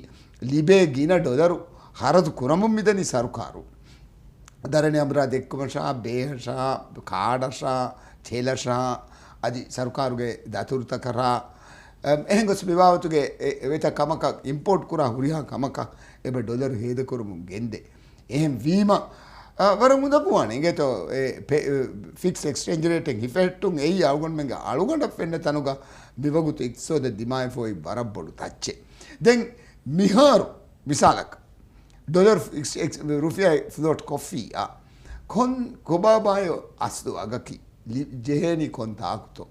ލިބޭ ގިނަ ޑޮލަރު ހަރަދު ކުރަމުން މިދަނީ ސަރުކާރު. ދަރަނި އަނބުރާ ދެއްކުމަށާ، ބޭހަށާ، ކާޑަށާ، ތެލަށާ، އަދި ސަރުކާރުގެ ދަތުރުތަކަށާ، އަ، އެހެން ގޮސް މި ބާވަތުގެ އެ، އެވެތަ ކަމަކަށް އިމްޕޯޓް ކުރާ ހުރިހާ ކަމަކަށް އެބަ ޑޮލަރު ހޭދަކުރަމުން ގެންދޭ. އެހެން ވީމަ، އާ، ވަރަށް އުނދަގޫވާނެ. އިނގޭތޯ، އެ ފެ-، އެ ފިކްސް އެކްސްޗޭންޖް ރޭޓެއް ހިފެހެއްޓުން އެއީ އަޅުގަނޑުމެންގެ އަޅުގަނޑަށް ފެންނަ ތަނުގަ މިވަގުތު އިޤްތިޞާދަށް ދިމާވެފަ އޮތް ވަރަށް ބޮޑު ތައްޗެއް. ދެން މިހާރު މިސާލަކަށް، ޑޮލަރު އެކްސް-، އެކްސް-، ރުފިޔާ ފްލޯޓް ކޮށްފިއްޔާ، ކޮން ކޮބާބާޔޯ އަސްލު އަގަކީ ލި-، ޖެހޭނީ ކޮން ތާކުތޯ؟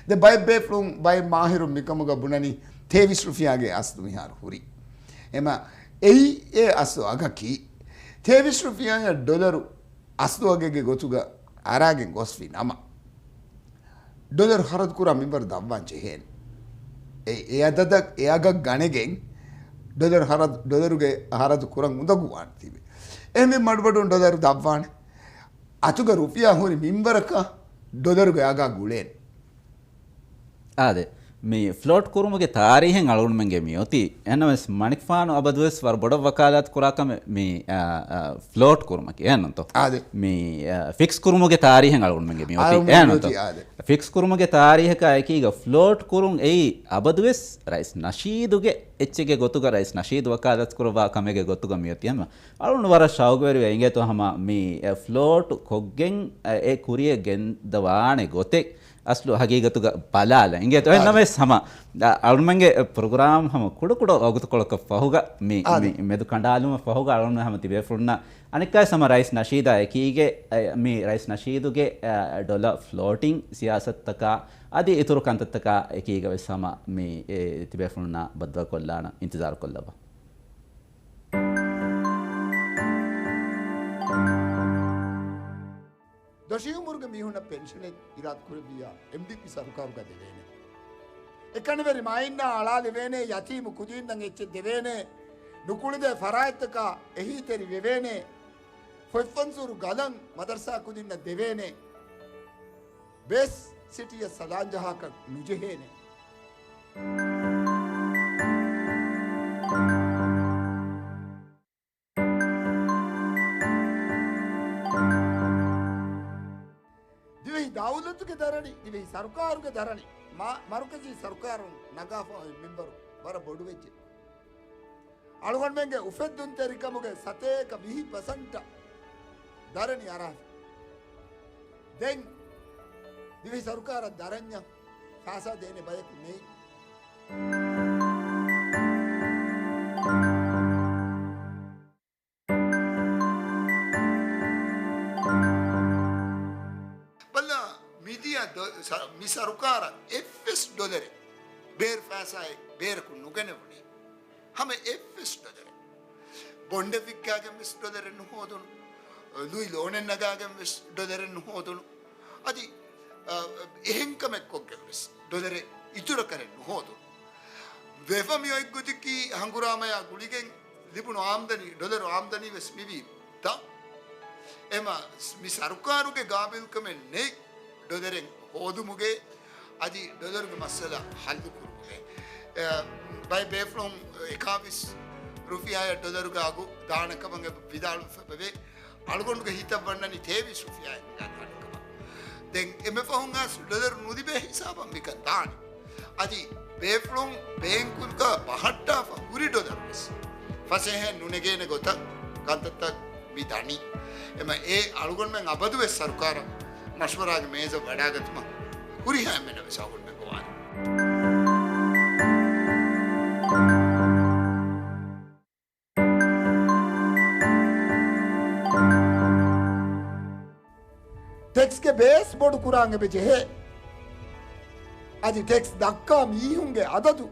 ދެ ބައެއް ބޭފުޅުން ބައެއް މާހިރުން މިކަމުގަ ބުނަނީ ތޭވީސް ރުފިޔާގެ އަސްލު މިހާރު ހުރީ. އެމަ އެއީ އެ އަސްލު އަގަކީ ތޭވީސް ރުފިޔާއަށް ޑޮލަރު އަސްލު އަގެއްގެ ގޮތުގަ އަރާގެން ގޮސްފި ނަމަ، ޑޮލަރު ހަރަދު ކުރާ މިންވަރު ދަށްވާން ޖެހޭނެ. އެ، އެ އަދަދަށް އެ އަގަށް ގަނެގެން ޑޮލަރު ހަރަދު، ޑޮލަރުގެ ހަރަދު ކުރަން އުނދަގޫވާނެ ތީވެ. އެހެންވީމަ މަޑުމަޑުން ޑޮލަރު ދަށްވާނެ. އަތުގަ ރުފިޔާ ހުރި މިންވަރަކަށް ޑޮލަރުގެ އަގާ ގުޅޭނެ. އާދެ، މި ފްލޯޓް ކުރުމުގެ ތާރީހެއް އަޅުގަނޑުމެންގެ މިއޮތީ. އެހެންނަމަވެސް، މަނިކުފާނު އަބަދުވެސް ވަރަށް ބޮޑަށް ވަކާލާތު ކުރާ ކަމެއް މި، އާ، އާ، ފްލޯޓް ކުރުމަކީ. އެހެންނުތޯ؟ އާދެ. މި، އާ، ފިކްސް ކުރުމުގެ ތާރީހެއް އަޅުގަނޑުމެންގެ މިއޮތީ. އަޅުގަނޑު އެހެންނުތޯ؟ މިއޮތީ، އާދެ. ފިކްސް ކުރުމުގެ ތާރީހަކާ އެކީގަ ފްލޯޓް ކުރުން އެއީ އަބަދުވެސް ރައީސް ނަޝީދުގެ އެއްޗެއްގެ ގޮތުގަ ރައީސް ނަޝީދު ވަކާލާތު ކުރައްވާ ކަމެއްގެ ގޮތުގަ މިއޮތީ. އެހެންމަ އަޅުން ވަރަށް ޝައުގުވެރިވެ އިނގޭތޯ ހަމަ މި، އެ، ފްލޯޓް ކޮށްގެން، އެ، އެ ކުރިޔަށް ގެންދަވާނެ ގޮތެއް. އަސްލު ހަގީގަތުގަ ބަލާލަ އިނގޭތޯ. އާދެ. އެހެންނަމަވެސް ހަމަ، އަ، އަޅުމެންގެ ޕްރޮގްރާމް ހަމަ ކުޑަކުޑަ ވަގުތުކޮޅަކަށް ފަހުގަ މި، އާދެ. މި މެދު ކަނޑާލުމަށް ފަހުގަ އަޅުން ހަމަ ތިބޭފުޅުންނަށް އަނެއްކާވެސް ހަމަ ރައީސް ނަޝީދާ އެކީގެ، އެ، މި ރައީސް ނަޝީދުގެ، އެ، ޑޮލަރ ފްލޯޓިން ސިޔާސަތުތަކާ އަދި އިތުރު ކަންތައްތަކާ އެކީގަވެސް ހަމަ މި، އެ، ތިބޭފުޅުންނާ ބައްދަލުކޮށްލާނަން އިންތިޒާރުކޮށްލައްވާ. ދޮށީ އުމުރުގެ މީހުންނަށް ޕެންޝަނެއް އިރާދަ ކުރެއްވިއްޔާ، އެމްޑީޕީ ސަރުކާރުގަ ދެވޭނެ. އެކަނިވެރި މާތްނާ އަޅާލެވޭނެ، ޔަތީމު ކުދީންނަށް އެއްޗެއް ދެވޭނެ، ނުކުޅެދޭ ފަރާތްތަކާ އެހީތެރި ވެވޭނެ، ފޮތްފަންސުރު ގަލަން މަދަރުސާ ކުދިންނަށް ދެވޭނެ، ބޭސް ސިޓީއަށް ސަލާންޖަހާކަށް ނުޖެހޭނެ. ދިވެހި ދައުލަތުގެ ދަރަނި، ދިވެހި ސަރުކާރުގެ ދަރަނި، މާ-، މަރުކަޒީ ސަރުކާރުން ނަގާފަ އޮތް މިންވަރު ވަރަށް ބޮޑުވެއްޖެ. އަޅުގަނޑުމެންގެ އުފެއްދުންތެރިކަމުގެ ސަތޭކަ ވިހި ޕަސަންޓަށް ދަރަނި އަރާފަ. ދެން ދިވެހި ސަރުކާރަށް ދަރަންޏަށް ފައިސާ ދޭނެ ބަޔަކު ނެތް. ބަލަ، މިދިޔަ ދޮ-، ސަ-، މި ސަރުކާރަށް އެއްވެސް ޑޮލަރެއް ބޭރު ފައިސާއެއް ބޭރަކުން ނުގެނެވުނީ. ހަމަ އެއްވެސް ޑޮލަރެއް. ބޮންޑެއް ވިއްކާގެން ވެސް ޑޮލަރެއް ނުހޯދުނު. ލުއި ލޯނެއް ނަގާގެން ވެސް ޑޮލަރެއް ނުހޯދުނު. އަދި، އަ، އެހެން ކަމެއް ކޮށްގެން ވެސް ޑޮލަރެއް އިތުރަކަރެއް ނުހޯދުނު. ވެފަ މި އޮތް ގޮތަކީ ހަނގުރާމަޔާ ގުޅިގެން ލިބުނު އާމްދަނީ، ޑޮލަރު އާމްދަނީ ވެސް މިވީ ތަ. އެމަ މި ސަރުކާރުގެ ގާބިލްކަމެއް ނެތް ޑޮލަރެއް ހޯދުމުގެ، އަދި ޑޮލަރުގެ މައްސަލަ ހައްލު ކުރުމުގެ. އެ، ބައެއް ބޭފުޅުން އެކާވީސް ރުފިޔާއަށް ޑޮލަރުގެ އަގު ދާނެ ކަމަށް އެބަ ވިދާޅުވެފަ އެބަވޭ. އަޅުގަނޑުގެ ހިތަށް ވަންނަނީ ތޭވީސް ރުފިޔާއެއް ނިގާ ދާނެ ކަމަށް. ދެން އެންމެ ފަހުން އަސް ޑޮލަރު ނުލިބޭ ހިސާބަށް މިކަން ދާނެ. އަދި ބޭފުޅުން ބޭންކުގަ ބަހައްޓާފަ ހުރި ޑޮލަރު ވެސް ފަސޭހައިން ނުނެގޭނެ ގޮތަށް ކަންތައްތައް މި ދަނީ. އެމަ އެ އަޅުގަނޑުމެން އަބަދުވެސް ސަރުކާރަށް މަޝްވަރާގެ މޭޒަށް ވަޑާގަތުމަށް ހުރިހާ އެންމެނަށް ވެސް އަޅުގަނޑުމެން ގޮވާނެ. ޓެކްސްގެ ބޭސް ބޮޑު ކުރާން އެބަ ޖެހޭ. އަދި ޓެކްސް ދައްކާ މީހުންގެ އަދަދު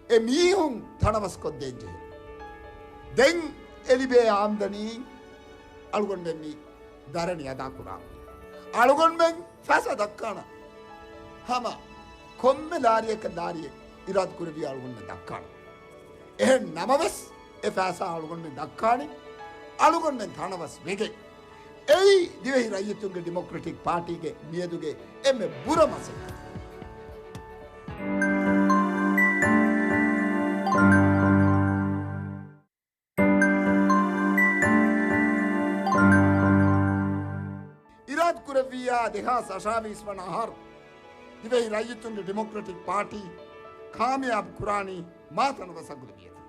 އެ މީހުން ތަނަވަސްކޮށްދޭން ޖެހޭ. ދެން އެ ލިބޭ އާމްދަނީ އަޅުގަނޑުމެން މި ދަރަނި އަދާކުރާ. އަޅުގަނޑުމެން ފައިސާ ދައްކާނަ ހަމަ ކޮންމެ ލާރިއަކަށް ލާރިއެއް އިރާދަ ކުރެއްވި އަޅުގަނޑުމެން ދައްކާނަ. އެހެން ނަމަވެސް، އެ ފައިސާ އަޅުގަނޑުމެން ދައްކާނީ، އަޅުގަނޑުމެން ތަނަވަސް ވެގެން. އެއީ ދިވެހި ރައްޔިތުންގެ ޑިމޮކްރެޓިކް ޕާޓީގެ މިއަދުގެ އެންމެ ބުރަ މަސައްކަތް. އިރާދަ ކުރެއްވިއްޔާ ދެހާސް އަށާވީސް ވަނަ އަހަރު ދިވެހި ރައްޔިތުންގެ ޑިމޮކްރެޓިކް ޕާޓީ ކާމިޔާބު ކުރާނީ މާ ތަނަވަސް އަގުލަބިޔަތުން.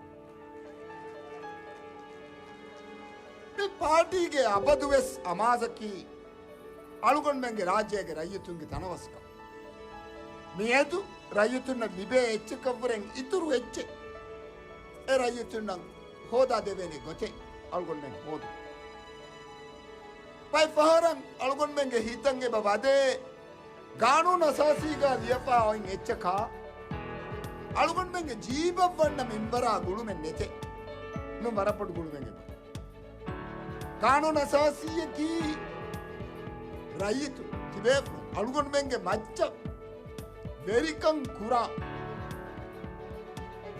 މި ޕާޓީގެ އަބަދުވެސް އަމާޒަކީ އަޅުގަނޑުމެންގެ ރާއްޖޭގެ ރައްޔިތުންގެ ތަނަވަސްކަން. މިއަދު ރައްޔިތުންނަށް ލިބޭ އެއްޗަކަށްވުރެން އިތުރު އެއްޗެއް އެ ރައްޔިތުންނަށް ހޯދާ ދެވޭނެ ގޮތެއް އަޅުގަނޑުމެން ހޯދުން. ބައެއް ފަހަރަށް އަޅުގަނޑުމެންގެ ހިތަށް އެބަ ވަދޭ، ގާނޫނު އަސާސީގަ ލިޔެފާ އޮތް އެއްޗަކާ އަޅުގަނޑުމެންގެ ޖީބަށް ވަންނަ މިންވަރާ ގުޅުމެއް ނެތޭ. ނޫން، ވަރަށް ބޮޑު ގުޅުމެއް އެބަ. ގާނޫނު އަސާސީއަކީ ރައްޔިތު ތިބޭފުޅުން އަޅުގަނޑުމެންގެ މައްޗަށް ވެރިކަން ކުރާ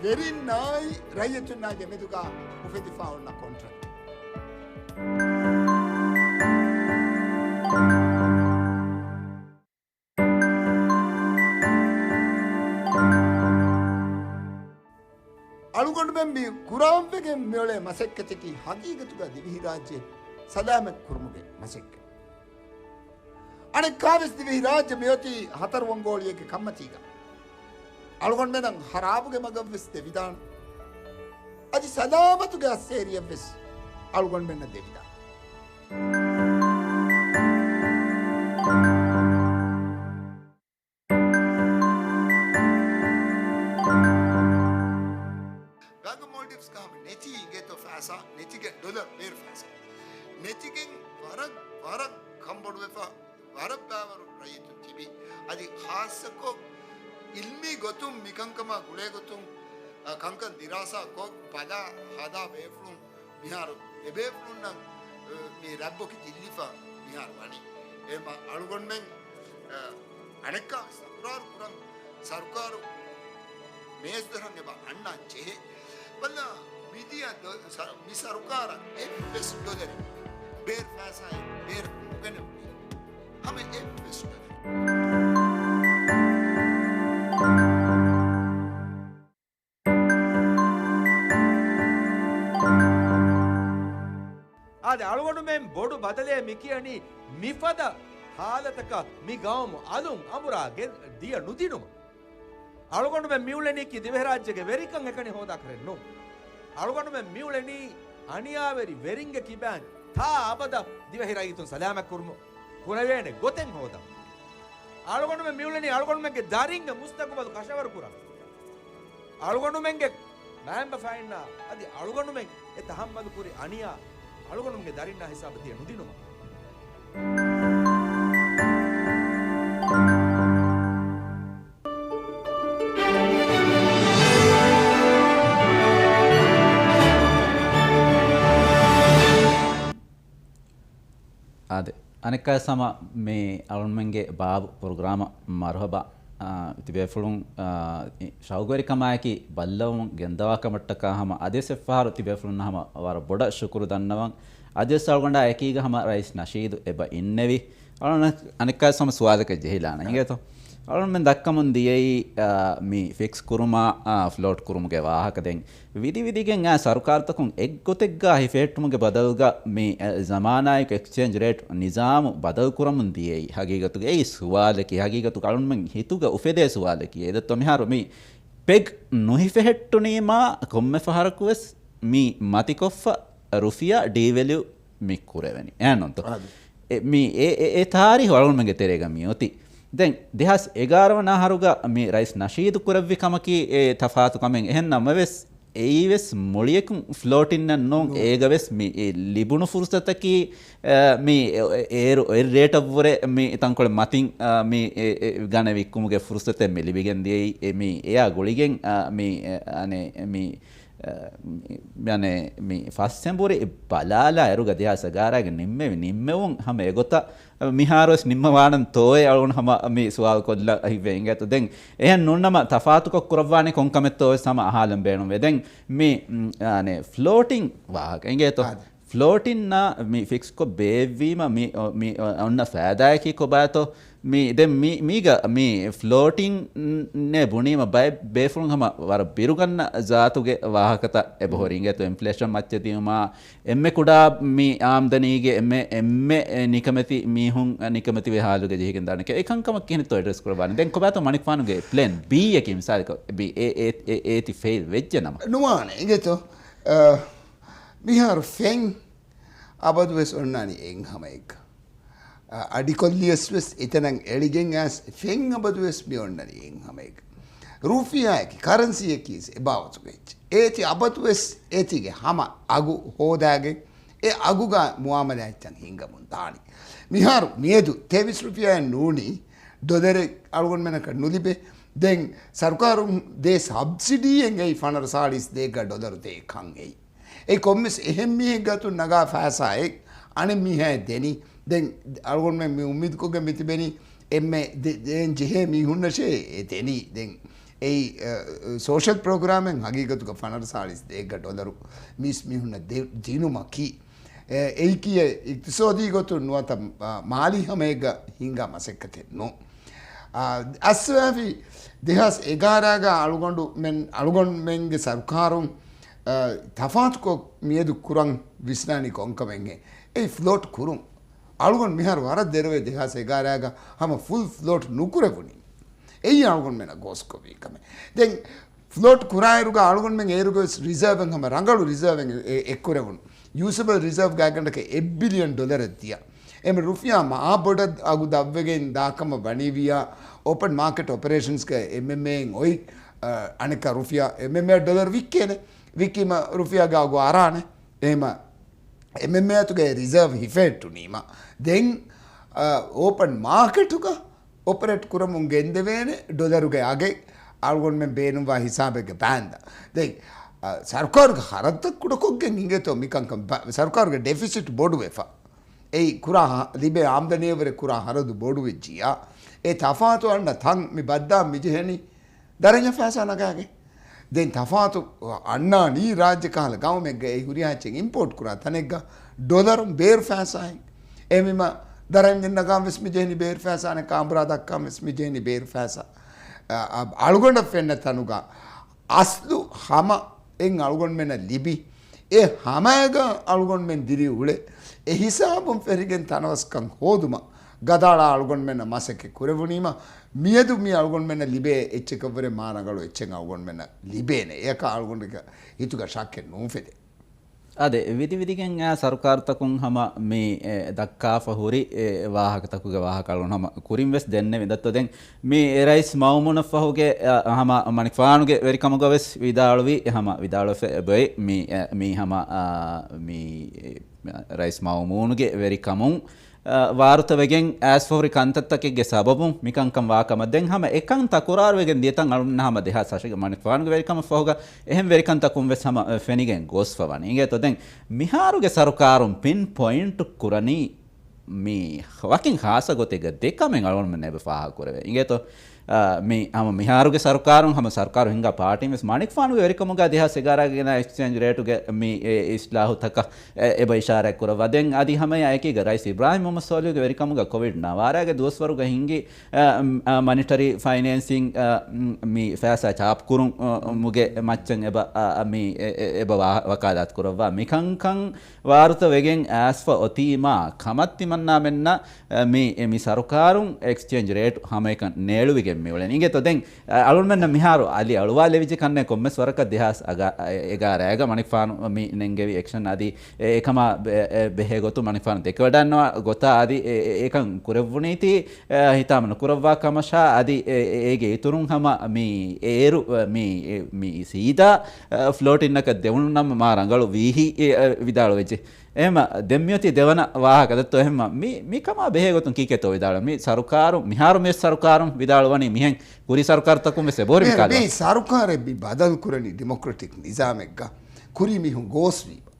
ވެރިންނާއި ރައްޔިތުންނާގެ މެދުގަ އުފެދިފާ އޮންނަ ކޮންޓްރެކްޓް. އަޅުގަނޑުމެން މި ކުރާންވެގެން މިއުޅޭ މަސައްކަތަކީ ހަގީގަތުގަ ދިވެހިރާއްޖެ ސަލާމަތް ކުރުމުގެ މަސައްކަތް. އަނެއްކާވެސް ދިވެހިރާއްޖެ މިއޮތީ ހަތަރު އޮނގޯޅިއެއްގެ ކަންމަތީގަ. އަޅުގަނޑުމެން ހަރާބުގެ މަގަށްވެސް ދެވިދާނެ. އަދި ސަލާމަތުގެ އައްސޭރިއަށްވެސް އަޅުގަނޑުމެންނަށް ދެވިދާނެ. ގަނގަ މޯލްޑިވްސްގަ ހަމަ ނެތީ އިނގޭތޯ ފައިސާ، ނެތިގެން ޑޮލަރު ބޭރު ފައިސާ. ނެތިގެން ވަރަށް، ވަރަށް ކަންބޮޑުވެފަ، ވަރަށް ބައިވަރު ރައްޔިތުން ތިބި. އަދި ޚާއްޞަކޮށް އިލްމީ ގޮތުން މިކަންކަމާ ގުޅޭ ގޮތުން، އަ، ކަންކަން ދިރާސާ ކޮށް ބަލާ ހަދާ ބޭފުޅުން މިހާރު އެބޭފުޅުންނަށް، އަ، މި ރަތްބޮކި ދިއްލިފަ މިހާރު ވަނީ. އެމަ އަޅުގަނޑުމެން، އަ، އަނެއްކާވެސް ތަކުރާރު ކުރަން ސަރުކާރު މޭޒުދަށަށް އެބަ އަންނާން ޖެހޭ. ބަލާ، މިދިޔަ ދޮ-، ސަ-، މި ސަރުކާރަށް އެއްވެސް ޑޮލަރެއް ބޭރު ފައިސާއެއް ބޭރަކު ނުގެނެވުނީ. ހަމަ އެއްވެސް ޑޮލަރެއް. އާދެ، އަޅުގަނޑުމެން ބޮޑު ބަދަލެއް މި ކިޔަނީ މިފަދަ ހާލަތަކަށް މި ގައުމު އަލުން އަނބުރާ ގެ-، ދިޔަ ނުދިނުމަށް. އަޅުގަނޑުމެން މިއުޅެނީކީ ދިވެހިރާއްޖޭގެ ވެރިކަން އެކަނި ހޯދާކަށެއް ނޫން. އަޅުގަނޑުމެން މިއުޅެނީ އަނިޔާވެރި ވެރިންގެ ކިބައިން ތާ އަބަދަށް ދިވެހި ރައްޔިތުން ސަލާމަތްކުރުމަށް ކުރެވޭނެ ގޮތެއް ހޯދަން. އަޅުގަނޑުމެން މިއުޅެނީ އަޅުގަނޑުމެންގެ ދަރިންގެ މުސްތަގުބަލު ކަށަވަރުކުރަން. އަޅުގަނޑުމެންގެ މައިންބަފައިންނާ އަދި އަޅުގަނޑުމެން އެ ތަހައްމަލު ކުރި އަނިޔާ އަޅުގަނޑުމެންގެ ދަރިންނާ ހިސާބަށް ދިޔަ ނުދިނުމަށް. އާދެ، އަނެއްކާވެސް ހަމަ މި އަޅުންމެންގެ ބާބު ޕްރޮގްރާމަށް މަރުހަބާ. އާ، ތިބޭފުޅުން، އާ، ޝައުގުވެރިކަމާއެކީ ބައްލަވަމުން ގެންދަވާ ކަމަށްޓަކާ ހަމަ އަދިވެސް އެއްފަހަރު ތިބޭފުޅުންނަށް ހަމަ ވަރަށް ބޮޑަށް ޝުކުރު ދަންނަވަން. އަދިވެސް އަޅުގަނޑާ އެކީގަ ހަމަ ރައީސް ނަޝީދު އެބަ އިންނެވި. އަޅުގަނޑަށް އަނެއްކާވެސް ހަމަ ސުވާލަކަށް ޖެހިލާނަން. އިނގޭތޯ؟ އަޅުންމެން ދައްކަމުން ދިޔައީ، އާ، މި ފިކްސް ކުރުމާ، އާ، ފްލޯޓް ކުރުމުގެ ވާހަކަ. ދެން ވިދި ވިދިގެން އާ ސަރުކާރުތަކުން އެއްގޮތެއްގަ ހިފެހެއްޓުމުގެ ބަދަލުގަ މި، އެ، ޒަމާނާއެކު އެކްސްޗޭންޖް ރޭޓް ނިޒާމު ބަދަލު ކުރަމުން ދިޔައީ. ހަގީގަތުގަ އެއީ ސުވާލަކީ، ހަގީގަތުގަ އަޅުންމެން ހިތުގަ އުފެދޭ ސުވާލަކީ. އެދެއްތޯ މިހާރު މި ޕެގް ނުހިފެހެއްޓުނީމާ ކޮންމެ ފަހަރަކުވެސް މި މަތިކޮށްފަ ރުފިޔާ ޑީވެލިއު މި ކުރެވެނީ. އެހެންނޫންތޯ؟ އާދެ. އެ، މި އެ، އެ، އެ ތާރީހު އަޅުންމެންގެ ތެރޭގަ މި އޮތީ. ދެން ދެހާސް އެގާރަ ވަނަ އަހަރުގަ މި ރައީސް ނަޝީދު ކުރެއްވި ކަމަކީ އެ ތަފާތު ކަމެއް. އެހެން ނަމަވެސް، އެއީވެސް މުޅިއެކުން ފްލޯޓިންއެއް ނޫން. ނޫން. އޭގަވެސް މި އެ ލިބުނު ފުރުސަތަކީ، އަ، މި އެ، އޭރު އޮތް ރޭޓަށްވުރެ މި ތަންކޮޅެއް މަތިން، އަ، މި އެ، އެ، ގަނެ ވިއްކުމުގެ ފުރުސަތެއް މި ލިބިގެން ދިޔައީ. އެ މި އެއާ ގުޅިގެން، އަ، މި، އަ، އަނެއް މި އަ، މި، މި ފަސް އެނބުރި ބަލާލާ އިރުގަ ދެހާސް އަގާރާގެ ނިންމެވި ނިންމެވުން ހަމަ އެގޮތަށް މިހާރުވެސް ނިންމަވާނަން ތޯއޭ އަޅުގަނޑު ހަމަ މި ސުވާލު ކޮށްލަ ހިތްވެ އިނގޭތޯ. ދެން އެހެން ނޫންނަމަ ތަފާތުކޮށް ކުރައްވާނެ ކޮން ކަމެއްތޯވެސް ހަމަ އަހާލަން ބޭނުންވޭ. ދެން މި، މް، އާނެ، ފްލޯޓިން ވާހަކަ އިނގޭތޯ. އާދެ. ފްލޯޓިންއާ މި ފިކްސްކޮށް ބޭއްވީމަ މި، މި އޮންނަ ފައިދާއަކީ ކޮބާތޯ؟ މި، ދެން މި، މީގަ މި ފްލޯޓިން ނޭ ބުނީމަ ބައެއް ބޭފުޅުން ހަމަ ވަރަށް ބިރުގަންނަ ޒާތުގެ ވާހަކަތައް އެބަހުރި އިނގޭތޯ. އިންފްލޭޝަން މައްޗަށް ދިޔުމާ، އެންމެ ކުޑާ މި އާމްދަނީގެ އެންމެ، އެންމެ ނިކަމެތި މީހުން ނިކަމެތިވެ ހާލުގަ ޖެހިގެން ދާނެ. އެކަންކަމަށް ކިހިނެއްތޯ އެޑްރެސް ކުރައްވާނެ؟ ދެން ކޮބާތޯ މަނިކުފާނުގެ ޕްލޭން ބީ އަކީ މިސާލަކަށް ބީ އޭ، އޭ، އޭ، އޭތި ފެއިލް ވެއްޖެ ނަމަ؟ ނުވާނެ އިނގޭތޯ. އަ، މިހާރު ފެން އަބަދުވެސް އޮންނާނީ އެއްހަމައެއްގަ. އަ، އަޑިކޮށްލިޔަސްވެސް އެތަނަށް އެޅިގެން އައިސް ފެން އަބަދުވެސް މި އޮންނަނީ އެއްހަމައެއްގަ. ރުފިޔާއަކީ، ކަރަންސީއަކީ އެބާވަތުގެ އެއްޗެއް. އޭތި އަބަދުވެސް އޭތީގެ ހަމަ އަގު ހޯދާގެން އެ އަގުގަ މުއާމަލާތްތައް ހިނގަމުން ދާނީ. މިހާރު މިއަދު ތޭވީސް ރުފިޔާއެއް ނޫނީ ޑޮލަރެއް އަޅުގަނޑުމެންނަކަށް ނުލިބޭ. ދެން ސަރުކާރުން ދޭ ސަބްސިޑީއެއް އެއީ ފަނަރަ ސާޅީސް ދޭއްގަ ޑޮލަރު ދޭ ކަން އެއީ. އެ ކޮންމެސް އެހެން މީހެއްގެ އަތުން ނަގާ ފައިސާއެއް އަނެއް މީހާއަށް ދެނީ. ދެން އަޅުގަނޑުމެން މި އުއްމީދުކޮށްގެން މި ތިބެނީ އެންމެ ދެ-، ދޭން ޖެހޭ މީހުންނަށޭ އެ ދެނީ. ދެން އެއީ، އަ، ސޯޝަލް ޕްރޮގްރާމެއް ހަގީގަތުގަ ފަނަރަ ސާޅީސް ދޭއްގަ ޑޮލަރު މީސް މީހުންނަށް ދެ-، ދިނުމަކީ، އެ-، އެއީކީ އިޤްތިޞާދީ ގޮތުން ނުވަތަ، އަ، މާލީ ހަމައެއްގަ ހިނގާ މަސައްކަތެއް ނޫން. އަ، އައްސަވާފި ދެހާސް އެގާރައިގަ އަޅުގަނޑުމެން، އަޅުގަނޑުމެންގެ ސަރުކާރުން، އަ، ތަފާތުކޮށް މިއަދު ކުރަން ވިސްނާނީ ކޮންކަމެއްހޭ؟ އެއީ ފްލޯޓް ކުރުން. އަޅުގަނޑު މިހާރު ވަރަށް ދެރަވޭ ދެހާސް އެގާރައިގަ ހަމަ ފުލް ފްލޯޓް ނުކުރެވުނީ. އެއީ އަޅުގަނޑުމެންނަށް ގޯސްކޮށް ވީ ކަމެއް. ދެން ފްލޯޓް ކުރާއިރުގަ އަޅުގަނޑުމެން އޭރުގަވެސް ރިޒާވެއް ހަމަ ރަނގަޅު ރިޒާވެއް އެ-، އެއްކުރެވުނު. ޔޫސަބަލް ރިޒާވް ގާތްގަނޑަކަށް އެއް ބިލިއަން ޑޮލަރެއް ދިޔަ. އެމެ ރުފިޔާ މާބޮޑަށް އަގު ދަށްވެގެން ދާކަމަށް ވަނީވިއްޔާ، އޯޕަން މާކެޓް އޮޕަރޭޝަންސްގަ އެމްއެމްއޭއިން އޮތް، އަ، އަނެއްކާ ރުފިޔާ އެމްއެމްއޭ ޑޮލަރު ވިއްކޭނެ. ވިއްކީމަ ރުފިޔާގެ އަގު އަރާނެ. އެހެމަ އެމްއެމްއޭ އަތުގައި ރިޒާވް ހިފެހެއްޓުނީމަ. ދެން، އަ، އޯޕަން މާކެޓުގަ އޮޕަރޭޓް ކުރަމުން ގެންދެވޭނެ ޑޮލަރުގެ އަގެއް އަޅުގަނޑުމެން ބޭނުންވާ ހިސާބެއްގަ ބާންދާ. ދެން، އަ، ސަރުކާރުގެ ހަރަދުތައް ކުޑަކޮށްގެން އިނގޭތޯ މިކަންކަން ބަ-، ސަރުކާރުގެ ޑެފިސިޓް ބޮޑުވެފަ. އެއީ ކުރާ ހަ-، ލިބޭ އާމްދަނީއަށްވުރެ ކުރާ ހަރަދު ބޮޑުވެއްޖިއްޔާ، އެ ތަފާތު އަންނަ ތަން މި ބައްދާ މިޖެހެނީ ދަރަންޏަށް ފައިސާ ނަގާގެން. ދެން ތަފާތު އަންނާނީ ރާއްޖެ ކަހަލަ ގައުމެއްގަ އެ ހުރިހާ އެއްޗެއް އިމްޕޯޓް ކުރާ ތަނެއްގަ ޑޮލަރުން ބޭރު ފައިސާއިން. އެމީމަ ދަރަންޏެއް ނަގާން ވެސް މިޖެހެނީ ބޭރު ފައިސާ، އަނެއްކާ އަނބުރާ ދައްކާން ވެސް މިޖެހެނީ ބޭރު ފައިސާ. އަ، އަ، އަޅުގަނޑަށް ފެންނަ ތަނުގަ އަސްލު ހަމަ އެއް އަޅުގަނޑުމެންނަށް ލިބި، އެ ހަމައިގަ އަޅުގަނޑުމެން ދިރިއުޅެ، އެ ހިސާބުން ފެށިގެން ތަނަވަސްކަން ހޯދުމަށް ގަދައަޅާ އަޅުގަނޑުމެންނަށް މަސައްކަތް ކުރެވުނީމަ، މިއަދު މި އަޅުގަނޑުމެންނަށް ލިބޭ އެއްޗަކަށްވުރެ މާ ރަނގަޅު އެއްޗެއް އަޅުގަނޑުމެންނަށް ލިބޭނެ. އެއަކަށް އަޅުގަނޑުގެ ހިތުގަ ޝައްކެއް ނޫފެދޭ. އާދެ، ވިދި ވިދިގެން އާ ސަރުކާރުތަކުން ހަމަ މި، އެ، ދައްކާފަ ހުރި، އެ، ވާހަކަތަކުގެ ވާހަކަ އަޅުން ހަމަ ކުރިން ވެސް ދެންނެވި ދައްތޯ. ދެން މި ރައީސް މައުމޫނަށްފަހުގެ، އަ، ހަމަ މަނިކުފާނުގެ ވެރިކަމުގަ ވެސް ވިދާޅުވި، ހަމަ ވިދާޅުވެފަ އެބައޮތް މި، އަ، މި ހަމަ، އާ، މި، އެ، ރައީސް މައުމޫނުގެ ވެރިކަމުން، އަ، ވާރުތަވެގެން އައިސްފަހުރި ކަންތައްތަކެއްގެ ސަބަބުން މިކަންކަން ވާކަމަށް ދެން ހަމަ އެކަން ތަކުރާރުވެގެން ދިޔަތަން އަޅުން ހަމަ ދެހާސް ހަށިގެ މަނިކުފާނުގެ ވެރިކަމަށްފަހުގަ އެހެން ވެރިކަންތަކުން ވެސް ހަމަ، އަ، ފެނިގެން ގޮސްފަ ވަނީ. އިނގޭތޯ ދެން މިހާރުގެ ސަރުކާރުން ޕިން ޕޮއިންޓް ކުރަނީ މި ވަކިން ޚާއްޞަ ގޮތެއްގަ ދެ ކަމެއް އަޅުގަނޑުމެން އެބަ ފާހަގަކުރެވޭ. އިނގޭތޯ، އާ، މި ހަމަ މިހާރުގެ ސަރުކާރުން ހަމަ ސަރުކާރު ހިންގާ ޕާޓީން ވެސް މަނިކުފާނުގެ ވެރިކަމުގަ ދެހާސް އެގާރަ ގެނަ އެކްސްޗޭންޖް ރޭޓުގެ މި އިސްލާހުތަކަށް އެ-، އެބަ އިޝާރާތް ކުރައްވާ. ދެން އަދި ހަމަ އެކީގަ ރައީސް އިބްރާހިމް މުހައްމަދު ސޯލިހުގެ ވެރިކަމުގަ ކޮވިޑް ނަވާރަގެ ދުވަސްވަރުގަ ހިންގި، އާ، އާ، މަނިޓަރީ ފައިނޭންސިން، އާ، މި ފައިސާ ޗާޕް ކުރުން، އާ، މުގެ މައްޗަށް އެބަ، އާ، މި އެ-، އެ-، އެބަ ވާ-، ވަކާލާތު ކުރައްވާ. މިކަންކަން ވާރުތަ ވެގެން އައިސްފަ އޮތީމާ ކަމަށް ތިމަންނާމެންނަށް، އަ، މި، މި ސަރުކާރުން އެކްސްޗޭންޖް ރޭޓް ހަމައެކަން ނޭޅުވިގެން މިއުޅެނީ. އިނގޭތޯ ދެން، އަ، އަޅުންމެންނަށް މިހާރު އަލި އަޅުވާލެވިއްޖެ ކަންނޭ ކޮންމެސް ވަރަކަށް ދެހާސް އަގާ-، އެ-، އެގާރައިގަ މަނިކުފާނު މި ނެންގެވި އެކްޝަން އަދި އެ-، އެކަމާ ބެ-، އެ-، ބެހޭ ގޮތުން މަނިކުފާނު ދެކެވަޑަންނަވާ ގޮތާ އަދި އެ-، އެ-، އެކަން ކުރެއްވުނީތީ، އެ، ހިތާމަ ނުކުރައްވާ ކަމަށާ އަދި އެ-، އެ-، އޭގެ އިތުރުން ހަމަ މި އޭރު، އެ، މި، އެ-، މި ސީދާ، އެ، ފްލޯޓިންނަކަށް ދެވުނު ނަމަ މާ ރަނގަޅު ވީހީ، އެ، އެ، ވިދާޅުވެއްޖެ. އެހެމަ ދެން މިއޮތީ ދެވަނަ ވާހަކަ ދައްތޯ. އެހެމަ މި، މިކަމާ ބެހޭ ގޮތުން ކީކޭތޯ ވިދާޅު؟ މި ސަރުކާރު، މިހާރު މި ސަރުކާރުން ވިދާޅުވަނީ މިހެން ކުރި ސަރުކާރުތަކުން ވެސް އެބަހުރި މި މި ކަހަލަ. މި ސަރުކާރެއް މި ބަދަލު ކުރަނީ ޑިމޮކްރެޓިކް ނިޒާމެއްގަ ކުރި މީހުން ގޯސްވީމަ.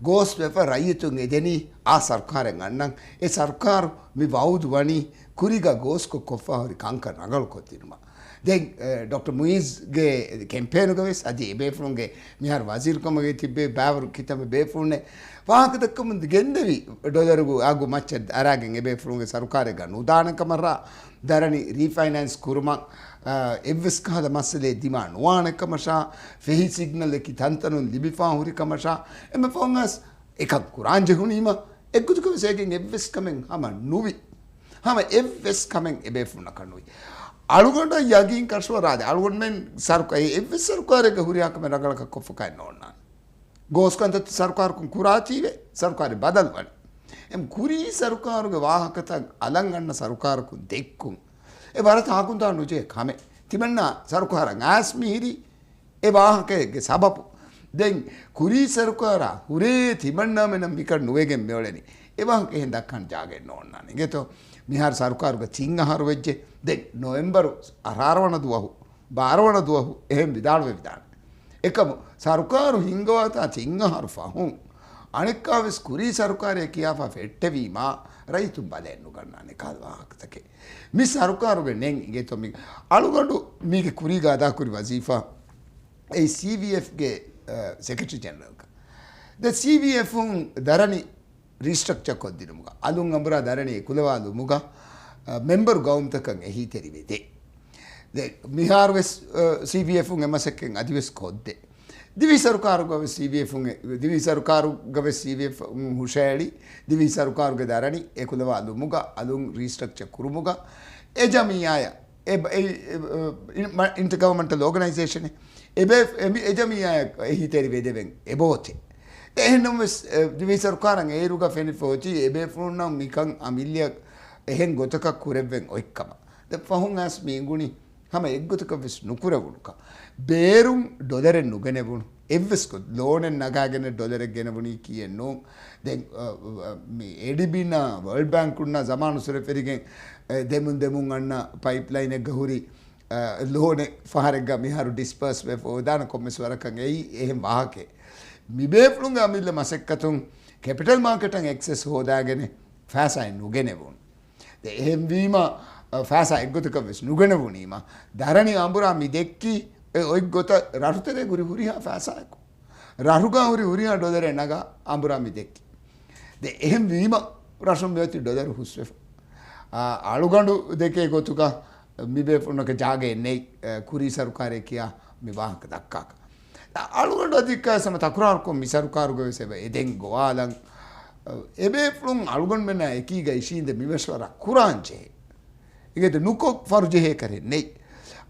ގޯސް ވެފަ ރައްޔިތުން އެދެނީ އާ ސަރުކާރެއް އަންނަން. އެ ސަރުކާރު މި ވައުދު ވަނީ ކުރީގަ ގޯސްކޮށް ކޮށްފަ ހުރި ކަންކަން ރަނގަޅުކޮށްދިނުމަށް. ދެން، އެ، ޑޮކްޓަރ މުއިޒްގެ ކެމްޕޭނުގަ ވެސް އަދި އެބޭފުޅުންގެ މިހާރު ވަޒީރުކަމުގައި ތިއްބެވި ބައިވަރު ކިތަންމެ ބޭފުޅުންނެއް ވާހަކަ ދައްކަމުން ގެންދެވި ޑޮލަރު އަގު މައްޗަށް އަރާގެން އެބޭފުޅުންގެ ސަރުކާރެއްގަ ނުދާނެ ކަމަށާ، ދަރަނި ރީފައިނޭންސް ކުރުމަށް، އާ، އެއްވެސް ކަހަލަ މައްސަލައެއް ދިމާ ނުވާނެ ކަމަށާ، ފެހި ސިގްނަލްއަކީ ތަންތަނުން ލިބިފާ ހުރި ކަމަށާ، އެންމެ ފަހުން އައިސް އެކަން ކުރާން ޖެހުނީމަ، އެއްގޮތަކަށް ވެސް އޭގެން އެއްވެސް ކަމެއް ހަމަ ނުވި. ހަމަ އެއްވެސް ކަމެއް އެބޭފުޅުންނަކަށް ނުވި. އަޅުގަނޑަށް ޔަގީން ކަށަވަރާދެ، އަޅުގަނޑުމެން ސަރުކާ-، އެއްވެސް ސަރުކާރެއްގަ ހުރިހާ ކަމެއް ރަނގަޅަކަށް ކޮށްފަކައެއް ނޯންނާނެ. ގޯސް ކަންތައްތައް ސަރުކާރަކުން ކުރާތީވެ، ސަރުކާރެއް ބަދަލުވަނީ. އެމް ކުރީ ސަރުކާރުގެ ވާހަކަތައް އަލަން އަންނަ ސަރުކާރަކުން ދެއްކުން އެ ވަރަށް ތާކުންތާ ނުޖެހޭ ކަމެއް. ތިމަންނާ ސަރުކާރަށް އައިސް މިހިރީ އެ ވާހަކައެއްގެ ސަބަބު. ދެން ކުރީ ސަރުކާރާ ހުރޭ ތިމަންނާމެނަށް މިކަން ނުވެގެން މިއުޅެނީ. އެ ވާހަކަ އެހެން ދައްކަން ޖާގައެއް ނޯންނާނެ. އިނގޭތޯ، މިހާރު ސަރުކާރުގަ ތިން އަހަރު ވެއްޖެ. ދެން ނޮވެމްބަރު އަށާރަ ވަނަ ދުވަހު، ބާރަ ވަނަ ދުވަހު އެހެން ވިދާޅުވެވިދާނެ. އެކަމު ސަރުކާރު ހިންގަވާތާ ތިން އަހަރު ފަހުން އަނެއްކާވެސް ކުރީ ސަރުކާރޭ ކިޔާފަ ފެއްޓެވީމާ ރައްޔިތުން ބަލައެއް ނުގަންނާނެ ކަހަލަ ވާހަކަތަކެއް. މި ސަރުކާރުގެ ނެން އިނގޭތޯ މި އަޅުގަނޑު މީގެ ކުރީގަ އަދާކުރި ވަޒީފާ އެއީ ސީވީއެފްގެ، އަ، ސެކްރެޓަރީ ޖެނެރަލްގަ. ދެ ސީވީއެފުން ދަރަނި ރީސްޓްރަކްޗަރ ކޮށްދިނުމުގަ، އަލުން އަނބުރާ ދަރަނި އެކުލަވާލުމުގަ، އަ، މެމްބަރު ގައުމުތަކަށް އެހީތެރިވެދޭ. ދެ މިހާރުވެސް، އަ، ސީވީއެފުން އެ މަސައްކަތް އަދިވެސް ކޮށްދޭ. ދިވެހި ސަރުކާރުގަވެސް ސީވީއެފުން، ދިވެހި ސަރުކާރުގަވެސް ސީވީއެފުން ހުށައެޅި، ދިވެހި ސަރުކާރުގެ ދަރަނި އެކުލަވާލުމުގަ، އަލުން ރީސްޓްރަކްޗަރ ކުރުމުގަ، އެ ޖަމިއްޔާއަށް އެ، އެ، އެ، އިން-، މަ-، އިންޓަގަވަމަންޓަލް އޯގަނައިޒޭޝަނެއް އެބޭ-، އެ މި-، އެ ޖަމިއްޔާއަށް އެހީތެރިވެދެވެން އެބައޮތޭ. އެހެންނަމަވެސް، އެ، ދިވެހި ސަރުކާރަށް އޭރުގަ ފެނިފަ އޮތީ އެބޭފުޅުންނަށް މިކަން އަމިއްލައަށް އެހެން ގޮތަކަށް ކުރެއްވެން އޮތްކަމަށް. ދެން ފަހުން އައިސް މި އިނގުނީ ހަމަ އެއްގޮތަކަށްވެސް ނުކުރެވުނުކަން. ބޭރުން ޑޮލަރެއް ނުގެނެވުނު. އެއްވެސް ގޮ-، ލޯނެއް ނަގާގެނެއް ޑޮލަރެއް ގެނެވުނީ ކީއެއް ނޫން. ދެން، އަ، އަ، މި އޭޑީބީންނާ ވަރލްޑް ބޭންކުންނާ ޒަމާނުއްސުރެ ފެރިގެން، އެ، ދެމުން ދެމުން އަންނަ ޕައިޕްލައިނެއްގަ ހުރި، އަ، ލޯނެއް ފަހަރެއްގަ މިހާރު ޑިސްބާސް ވެފަ އޮވެދާނެ ކޮންމެސް ވަރަކަށް އެއީ އެހެން ވާހަކައެއް. މިބޭފުޅުންގެ އަމިއްލަ މަސައްކަތުން ކެޕިޓަލް މާކެޓަށް އެކްސެސް ހޯދާގެނެއް ފައިސާއެއް ނުގެނެވުނު. ދެ އެހެންވީމަ، އަ، ފައިސާ އެއްގޮތަކަށް ވެސް ނުގެނެވުނީމަ، ދަރަނި އަނބުރާ މި ދެއްކީ އެ އޮތް ގޮތަށް ރަށުތެރޭ ހުރި ހުރިހާ ފައިސާއަކު. ރަށުގަ ހުރި ހުރިހާ ޑޮލަރެއް ނަގާ އަނބުރާ މި ދެއްކީ. ދެ އެހެން ވީމަ، ރަށުން މިއޮތީ ޑޮލަރު ހުސްވެފަ. އަ، އަޅުގަނޑު ދެކޭ ގޮތުގަ މިބޭފުޅުންނަކަށް ޖާގައެއް ނެތް، އަ، ކުރީ ސަރުކާރޭ ކިޔާ މި ވާހަކަ ދައްކާކަށް. އަ، އަޅުގަނޑު އަދި އެއްކާވެސް ހަމަ ތަކުރާރުކޮށް މި ސަރުކާރުގަވެސް އެބަ އެދެން ގޮވާލަން. އެބޭފުޅުން އަޅުގަނޑުމެންނާ އެކީގަ އިށީނދެ މި މަޝްވަރާ ކުރާން ޖެހޭ. އިނގޭތޯ ނުކޮށް ފަރުޖެހޭ ކަރެއް ނެތް.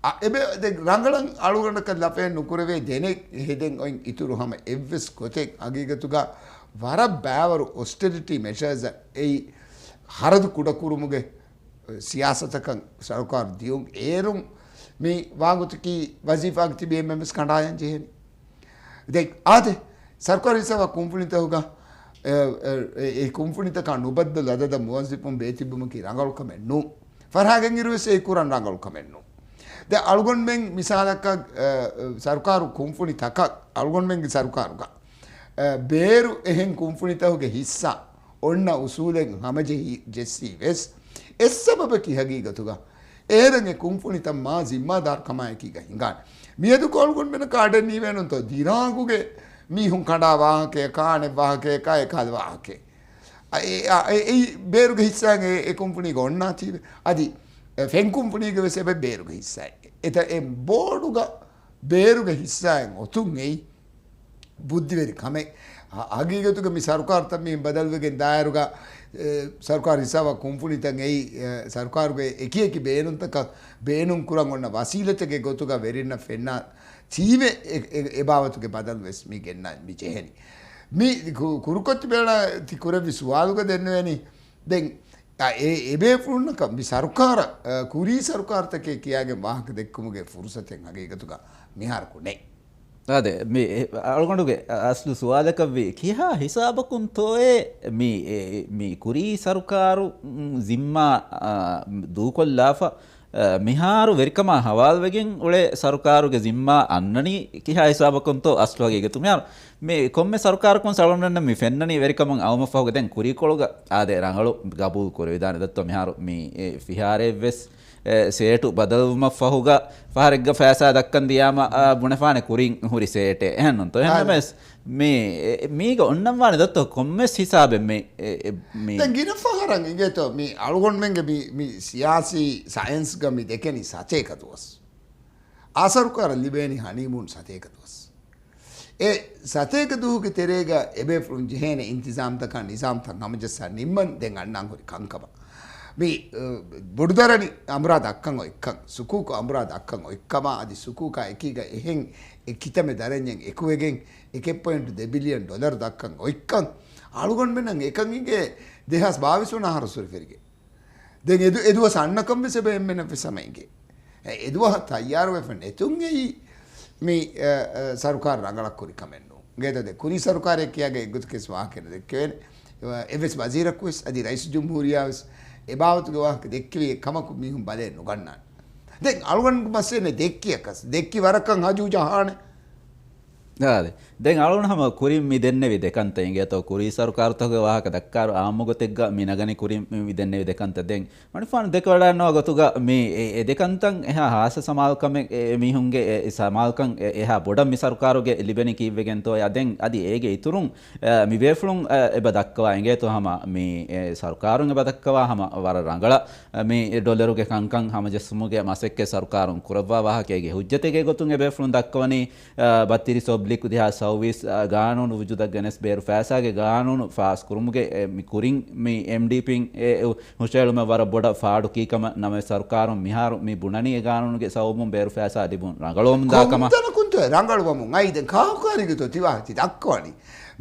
އަ، އެބަ-، ދެ ރަނގަޅަށް އަޅުގަނޑަކަށް ލަފައެއް ނުކުރެވޭ ދެނެއް ހެދެން އޮތް އިތުރު ހަމަ އެއްވެސް ގޮތެއް ހަގީގަތުގަ ވަރަށް ބާވަރު އޮސްޓެރިޓީ މެޝާސް އެއީ ހަރަދު ކުޑަކުރުމުގެ ސިޔާސަތަކަށް ސަރުކާރު ދިޔުން އޭރުން މި ވާގޮތަކީ ވަޒީފާގަ ތިބި އެންމެންވެސް ކަނޑާޔަން ޖެހޭނެ. ދެން އާދެ، ސަރުކާރު ހިސާބަށް ކުންފުނިތަކުގަ، އެ، އެ، އެ، އެ ކުންފުނިތަކާ ނުބައްދަލު އަދަދަށް މުވައްޒިފުން ބޭތިއްބުމަކީ ރަނގަޅު ކަމެއް ނޫން. ފަރާގެން އިރުވެސް އެއީ ކުރަން ރަނގަޅު ކަމެއް ނޫން. ދެން އަޅުގަނޑުމެން މިސާލަކަށް، އެ، އެ، ސަރުކާރު ކުންފުނިތަކަށް އަޅުގަނޑުމެންގެ ސަރުކާރުގަ، އެ، ބޭރު އެހެން ކުންފުނިތަކުގެ ހިއްސާ އޮންނަ އުސޫލެއް ހަމަޖެހި، ޖެއްސީ ވެސް، އެއް ސަބަބަކީ ހަގީގަތުގަ އޭރަށް އެ ކުންފުނިތައް މާ ޒިންމާދާރު ކަމާއެކީގަ ހިނގާނެ. މިއަދު އަޅުގަނޑުމެންނަކަށް އަޑެއް ނީވޭނުންތޯ ދިރާގުގެ މީހުން ކަނޑާ ވާހަކަޔަކާ އަނެއް ވާހަކަޔަކާ އެކަހަލަ ވާހަކައެއް. އަ، އެ، އަ، އެ، އެއީ ބޭރުގެ ހިއްސާއެއް އެ، އެ ކުންފުނީގަ އޮންނާތީވެ. އަދި، އެ، ފެން ކުންފުނީގެ ވެސް އެބަ ބޭރުގެ ހިއްސާއެއް. އެތަ އެ ބޯޑުގަ ބޭރުގެ ހިއްސާއެއް އޮތުން އެއީ ބުއްދިވެރި ކަމެއް. ހަ-، ހަގީގަތުގަ މި ސަރުކާރުތައް މި ބަދަލުވެގެން ދާއިރުގަ، އެ، ސަރުކާރު ހިސާބަށް ކުންފުނިތައް އެއީ، އެ، ސަރުކާރުގެ އެކިއެކި ބޭނުންތަކަށް ބޭނުން ކުރަން އޮންނަ ވަސީލަތެއްގެ ގޮތުގަ ވެރިންނަށް ފެންނާ ތީވެ އެ، އެ، އެ ބާވަތުގެ ބަދަލު ވެސް މި ގެންނަ، މި ޖެހެނީ. މި ކު-، ކުރުކޮށް ތިބޭނަ ތި ކުރެއްވި ސުވާލުގަ ދެންނެވެނީ. ދެން އަ، އެ، އެބޭފުޅުންނަކަށް މި ސަރުކާރަށް، އަ، ކުރީ ސަރުކާރުތަކެއް ކިޔާގެން ވާހަކަ ދެއްކުމުގެ ފުރުސަތެއް ހަގީގަތުގަ މިހާރަކު ނެތް. އާދެ، މި އެ، އަޅުގަނޑުގެ އަސްލު ސުވާލަކަށްވީ، ކިހާ ހިސާބަކުންތޯއޭ މި، އެ، މި ކުރީ ސަރުކާރު، މް، ޒިންމާ، އާ، ދޫކޮށްލާފަ، އަ، މިހާރު ވެރިކަމާ ހަވާލުވެގެން އުޅޭ ސަރުކާރުގެ ޒިންމާ އަންނަނީ ކިހާ ހިސާބަކުންތޯ އަސްލު ހަގީގަތު މިހާރު މި ކޮންމެ ސަރުކާރަކުން އަޅުގަނޑަށް މި ފެންނަނީ ވެރިކަމުން އައުމަށްފަހުގަ ދެން ކުރީކޮޅުގަ އާދެ ރަނގަޅު ގަބޫލު ކުރެވިދާނެ ދައްތޯ މިހާރު މި، އެ، ފިހާރައެއްވެސް، އެ، ސޭޓު ބަދަލުވުމަށްފަހުގަ ފަހަރެއްގަ ފައިސާ ދައްކަން ދިޔާމަ، އާ، ބުނެފާނެ ކުރިން ހުރި ސޭޓެއް. އެހެންނުންތޯ؟ އާދެ. އެހެންނަމަވެސް މި، އެ، މީގަ އޮންނަންވާނެ ދައްތޯ ކޮންމެސް ހިސާބެއް މި، އެ، އެ، މި ދެން ގިނަ ފަހަރަށް އިނގޭތޯ މި އަޅުގަނޑުމެންގެ މި، މި ސިޔާސީ ސައިންސްގަ މި ދެކެނީ ސަތޭކަ ދުވަސް. އާ ސަރުކާރަށް ލިބޭނީ ހަނީމޫން ސަތޭކަ ދުވަސް. އެ ސަތޭކަ ދުވަހުގެ ތެރޭގަ އެބޭފުޅުން ޖެހޭނެ އިންތިޒާމްތަކާ ނިޒާމްތައް ހަމަޖައްސާ ނިންމަން ދެން އަންނާން ހުރި ކަންކަމަށް. މި، އަ، ބޮޑުދަރަނި އަނބުރާ ދައްކަން އޮތްކަން، ސުކޫކު އަނބުރާ ދައްކަން އޮތްކަމާ، އަދި ސުކޫކާ އެކީގަ އެހެން އެ ކިތަމެ ދަރަންޏެއް އެކުވެގެން، އެކެއް ޕޮއިންޓު ދެ ބިލިއަން ޑޮލަރު ދައްކަން އޮތްކަން، އަޅުގަނޑުމެންނަށް އެކަން އިނގޭ ދެހާސް ބާވީސް ވަނަ އަހަރު ސުރިފެރިގެ. ދެން އެދު-، އެދުވަސް އަންނަކަން ވެސް އެބަ އެންމެނަށް ވެސް ހަމަ އިނގޭ. އެ-، އެދުވަހަށް ތައްޔާރުވެފަ ނެތުން އެއީ މި، އަ، އަ، ސަރުކާރު ރަނގަޅަށް ކުރި ކަމެއް ނޫން. ގޭތަ ދެ ކުރީ ސަރުކާރެއް ކިޔާގެ އެއްގޮތަކީސް ވާހަކަ ދެއްކެވޭނެ. އެ-، އެއްވެސް ވަޒީރަކު ވެސް އަދި ރައީސު ޖުމްހޫރިއްޔާ ވެސް އެ ބާވަތުގެ ވާހަކަ ދެއްކެވި ކަމަކު މީހުން ބަލައެއް ނުގަންނާނެ. ދެން އަޅުގަނޑު މައްސަލަ ދެއްކިޔަކަސް، ދެއްކި ވަރަކަށް ހަޖޫ ޖަހާނެ. އާދެ. ދެން އަޅުގަނޑު ހަމަ ކުރިން މި ދެންނެވި ދެކަންތައް އިނގޭތޯ، ކުރީ ސަރުކާރުތަކުގެ ވާހަކަ ދައްކާއިރު އާއްމު ގޮތެއްގަ މި ނަގަނީ ކުރިން މި ދެންނެވި ދެކަންތައް. ދެން މަނިފާނު ދެކެވަޑައިންނަވާ ގޮތުގަ މި އެ، އެ ދެކަންތައް އެހާ ހާއްސަ ސަމާލުކަމެއް އެ، އެ މީހުންގެ އެ، އެ ސަމާލުކަން އެ، އެހާ ބޮޑަށް މި ސަރުކާރުގެ ލިބެނީ ކީއްވެގެންތޯ؟ އަ، ދެން އަދި އޭގެ އިތުރުން، އަ، މި ބޭފުޅުން، އަ، އެބަ ދައްކަވާ އިނގޭތޯ ހަމަ މި، އެ، ސަރުކާރުން އެބަ ދައްކަވާ ހަމަ ވަރަށް ރަނގަޅަށް، އަ، މި ޑޮލަރުގެ ކަންކަން ހަމަޖެއްސުމުގެ މަސައްކަތް ސަރުކާރުން ކުރައްވާ ވާހަކައިގެ ހުއްޖަތެއްގެ ގޮތުން އެ ބޭފުޅުން ދައްކަވަނީ، އަ، ބައްތިރީސް އޮބްލިކް ދެހާސް ސައުވީސް، އަ، ގާނޫނު ވުޖޫދަށް ގެނެސް ބޭރު ފައިސާގެ ގާނޫނު ފާސް ކުރުމުގެ، އެ، މި ކުރިން މި އެމްޑީޕީން އެ، އެ، ހުށައެޅުމަށް ވަރަށް ބޮޑަށް ފާޑު ކީކަމަށް. ނަމަވެސް ސަރުކާރުން މިހާރު މި ބުނަނީ އެ ގާނޫނުގެ ސަބަބުން ބޭރު ފައިސާ ލިބުން ރަނގަޅުވަމުން ދާ ކަމަށް. ކޮންތަނަކުންތޯ ރަނގަޅުވަމުން އައީ؟ ދެން ކާކު ކާރިގެތޯ ތިވާހަތި ދައްކަވަނީ؟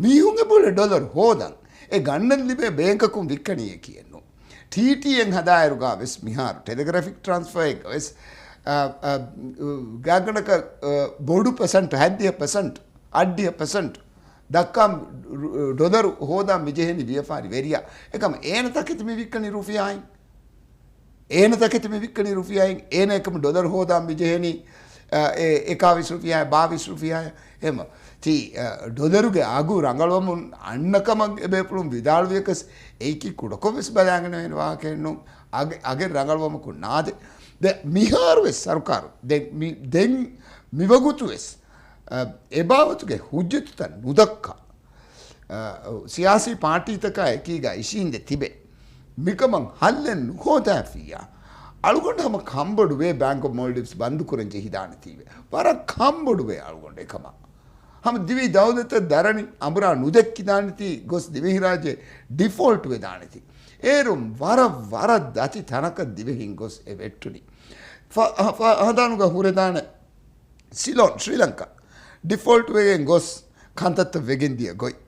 މީހުން އެބައުޅޭ ޑޮލަރު ހޯދަން. އެ ގަންނަން ލިބޭ ބޭންކަކުން ވިއްކަނީ އެކީއެއްނު. ޓީޓީއެން ހަދާއިރުގަ ވެސް މިހާރު ޓެލެގްރާފިކް ޓްރާންސްފާއެއްގަ ވެސް، އަ، އަ، ގާތްގަނޑަކަށް، އަ، ބޮޑު ޕަސެންޓް، ހަތްދިހަ ޕަސެންޓް، އަށްޑިހަ ޕަސެންޓް ދައްކާ ޑޮ-، ޑޮލަރު ހޯދާ މިޖެހެނީ ވިޔަފާރި ވެރިޔާ. އެކަމަ އޭނަ ތަކެތި މި ވިއްކަނީ ރުފިޔާއިން. އޭނަ ތަކެތި މި ވިއްކަނީ ރުފިޔާއިން. އޭނަ އެކަމަ ޑޮލަރު ހޯދާ މިޖެހެނީ، އަ، އެ، އެކާވީސް ރުފިޔާ، ބާވީސް ރުފިޔާ. އެމަ ތީ، އަ، ޑޮލަރުގެ އަގު ރަނގަޅުވަމުން އަންނަ ކަމަށް އެބޭފުޅުން ވިދާޅުވިޔަކަސް، އެއީކީ ކުޑަކޮށް ވެސް ބަލާގަނެވޭނެ ވާހަކައެއްނު. އަގެ-، އަގެއް ރަނގަޅުވަމަކުން ނާދެ. ދެ-، މިހާރު ވެސް ސަރުކާރު، ދެ-، މި-، ދެން މިވަގުތު ވެސް، އަ، އެބާވަތުގެ ހުއްޖަތުތައް ނުދައްކާ، އަ، ސިޔާސީ ޕާޓީތަކާ އެކީގަ އިށީނދެ ތިބެ. މިކަމަށް ހައްލެއް ނުހޯދާފިއްޔާ، އަޅުގަނޑު ހަމަ ކަންބޮޑުވޭ ބޭންކް އޮފް މޯލްޑިވްސް ބަންދުކުރަން ޖެހިދާނެތީވެ. ވަރަށް ކަންބޮޑުވޭ އަޅުގަނޑު އެކަމަށް. ހަމަ ދިވެހި ދައުލަތަށް ދަރަނި އަނބުރާ ނުދެއްކިދާނެތީ ގޮސް ދިވެހިރާއްޖެ ޑިފޯލްޓް ވެދާނެތީ. އޭރުން ވަރަށް ވަރަށް ދަތި ތަނަކަށް ދިވެހިން ގޮސް އެ ވެއްޓުނީ. ފަ-، ފަ-، ހަނދާނުގަ ހުރެދާނެ ސިލޯން، ޝްރީލަންކާ ޑިފޯލްޓް ވެގެން ގޮސް ކަންތައްތައް ވެގެން ދިޔަ ގޮތް.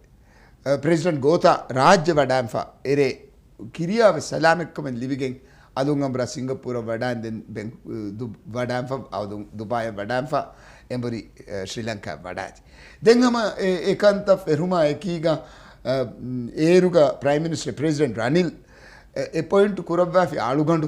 އަ، ޕްރެޒިޑެންޓް ގޯތާ ރާއްޖެ ވަޑާންފަ އެރޭ ކިރިޔާ ވެސް ސަލާމަތްކަމެއް ލިބިގެން އަލުން އަނބުރާ ސިންގަޕޫރަށް ވަޑާންދެން ބެން-، ދު-، ވަޑާންފަ އަލުން ދުބާޔަށް ވަޑާންފަ އެނބުރި، އަ، ޝްރީލަންކާ ވަޑާތި. ދެން ހަމަ އެ، އެ ކަންތައް ފެށުމާ އެކީގަ، އަ، އޭރުގަ ޕްރައިމް މިނިސްޓަރ ޕްރެޒިޑެންޓް ރަނިލް އެ، އެ ޕޮއިންޓް ކުރައްވާފި އަޅުގަނޑު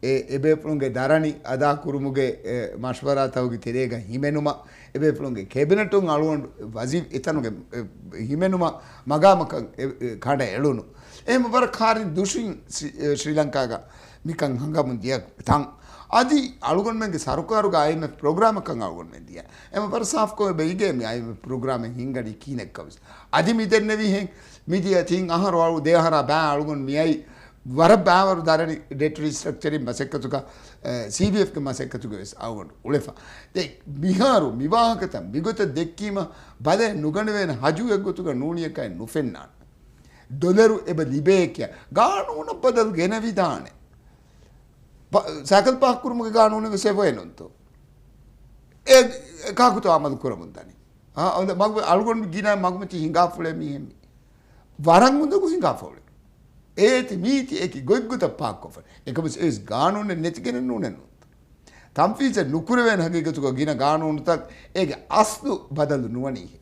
އެ، އެބޭފުޅުންގެ ދަރަނި އަދާކުރުމުގެ، އެ، މަޝްވަރާތަކުގެ ތެރޭގަ ހިމެނުމަށް، އެބޭފުޅުންގެ ކެބިނެޓުން އަޅުގަނޑު ވަޒީފް އެތަނުގެ، އެ، ހިމެނުމަށް މަގާމަކަށް އެ، އެ، ކަނޑަ އެޅުނު. އެހެން ވަރަށް ކާރިން ދުށިން ސް-، އެ، ޝްރީލަންކާގަ މިކަން ހަނގަމުން ދިޔަ ތަން. އަދި އަޅުގަނޑުމެންގެ ސަރުކާރުގަ އައިއެމްއެފް ޕްރޮގްރާމަކަށް އަޅުގަނޑުމެން ދިޔަ. އެމަ ވަރަށް ސާފްކޮށް އެބަ އިނގޭ މި އައިއެމްއެފް ޕްރޮގްރާމެއް ހިންގަނީ ކިހިނެއްކަވެސް. އަދި މި ދެންނެވިހެން މިދިޔަ ތިން އަހަރު އަޅު ދެ އަހަރާ ބާ އަޅުގަނޑު މިއައި ވަރަށް ބާވަރު ދަރަނި ޑެޓް ރީސްޓްރަކްޗަރިން މަސައްކަތުގަ، އެ، ސީބީއެފްގެ މަސައްކަތުގަ ވެސް އަޅުގަނޑު އުޅެފަ. ދެ މިހާރު މި ވާހަކަތައް މިގޮތަށް ދެއްކީމަ ބަލައެއް ނުގަނެވޭނެ ހަޖޫއެއް ގޮތުގަ ނޫނިޔަކައެއް ނުފެންނާނެ. ޑޮލަރު އެބަ ލިބޭ ކިޔާ ގާނޫނަށް ބަދަލު ގެނެވިދާނެ. ބަ-، ސައިކަލް ޕާކް ކުރުމުގެ ގާނޫނެއް ވެސް އެބައެއް ނޫންތޯ؟ އެ، އެ ކާކުތޯ އަމަލު ކުރަމުން ދަނީ؟ އާ، އަޅުގަނޑު ގިނަ މަގުމަތި ހިނގާފުޅޭ މީހެއް މީ. ވަރަށް އުނދަގޫ ހިނގާފަ އުޅެނީ. އޭތި މީތި އެކި ގޮތްގޮތަށް ޕާކްކޮށްފަ. އެކަމަސް އެވެސް ގާނޫނެއް ނެތިގެނެއް ނޫނެއް ނޫން. ތަންފީޒެއް ނުކުރެވޭނެ ހަގީގަތުގަ ގިނަ ގާނޫނުތައް އޭގެ އަސްލު ބަދަލު ނުވަނީހޭ.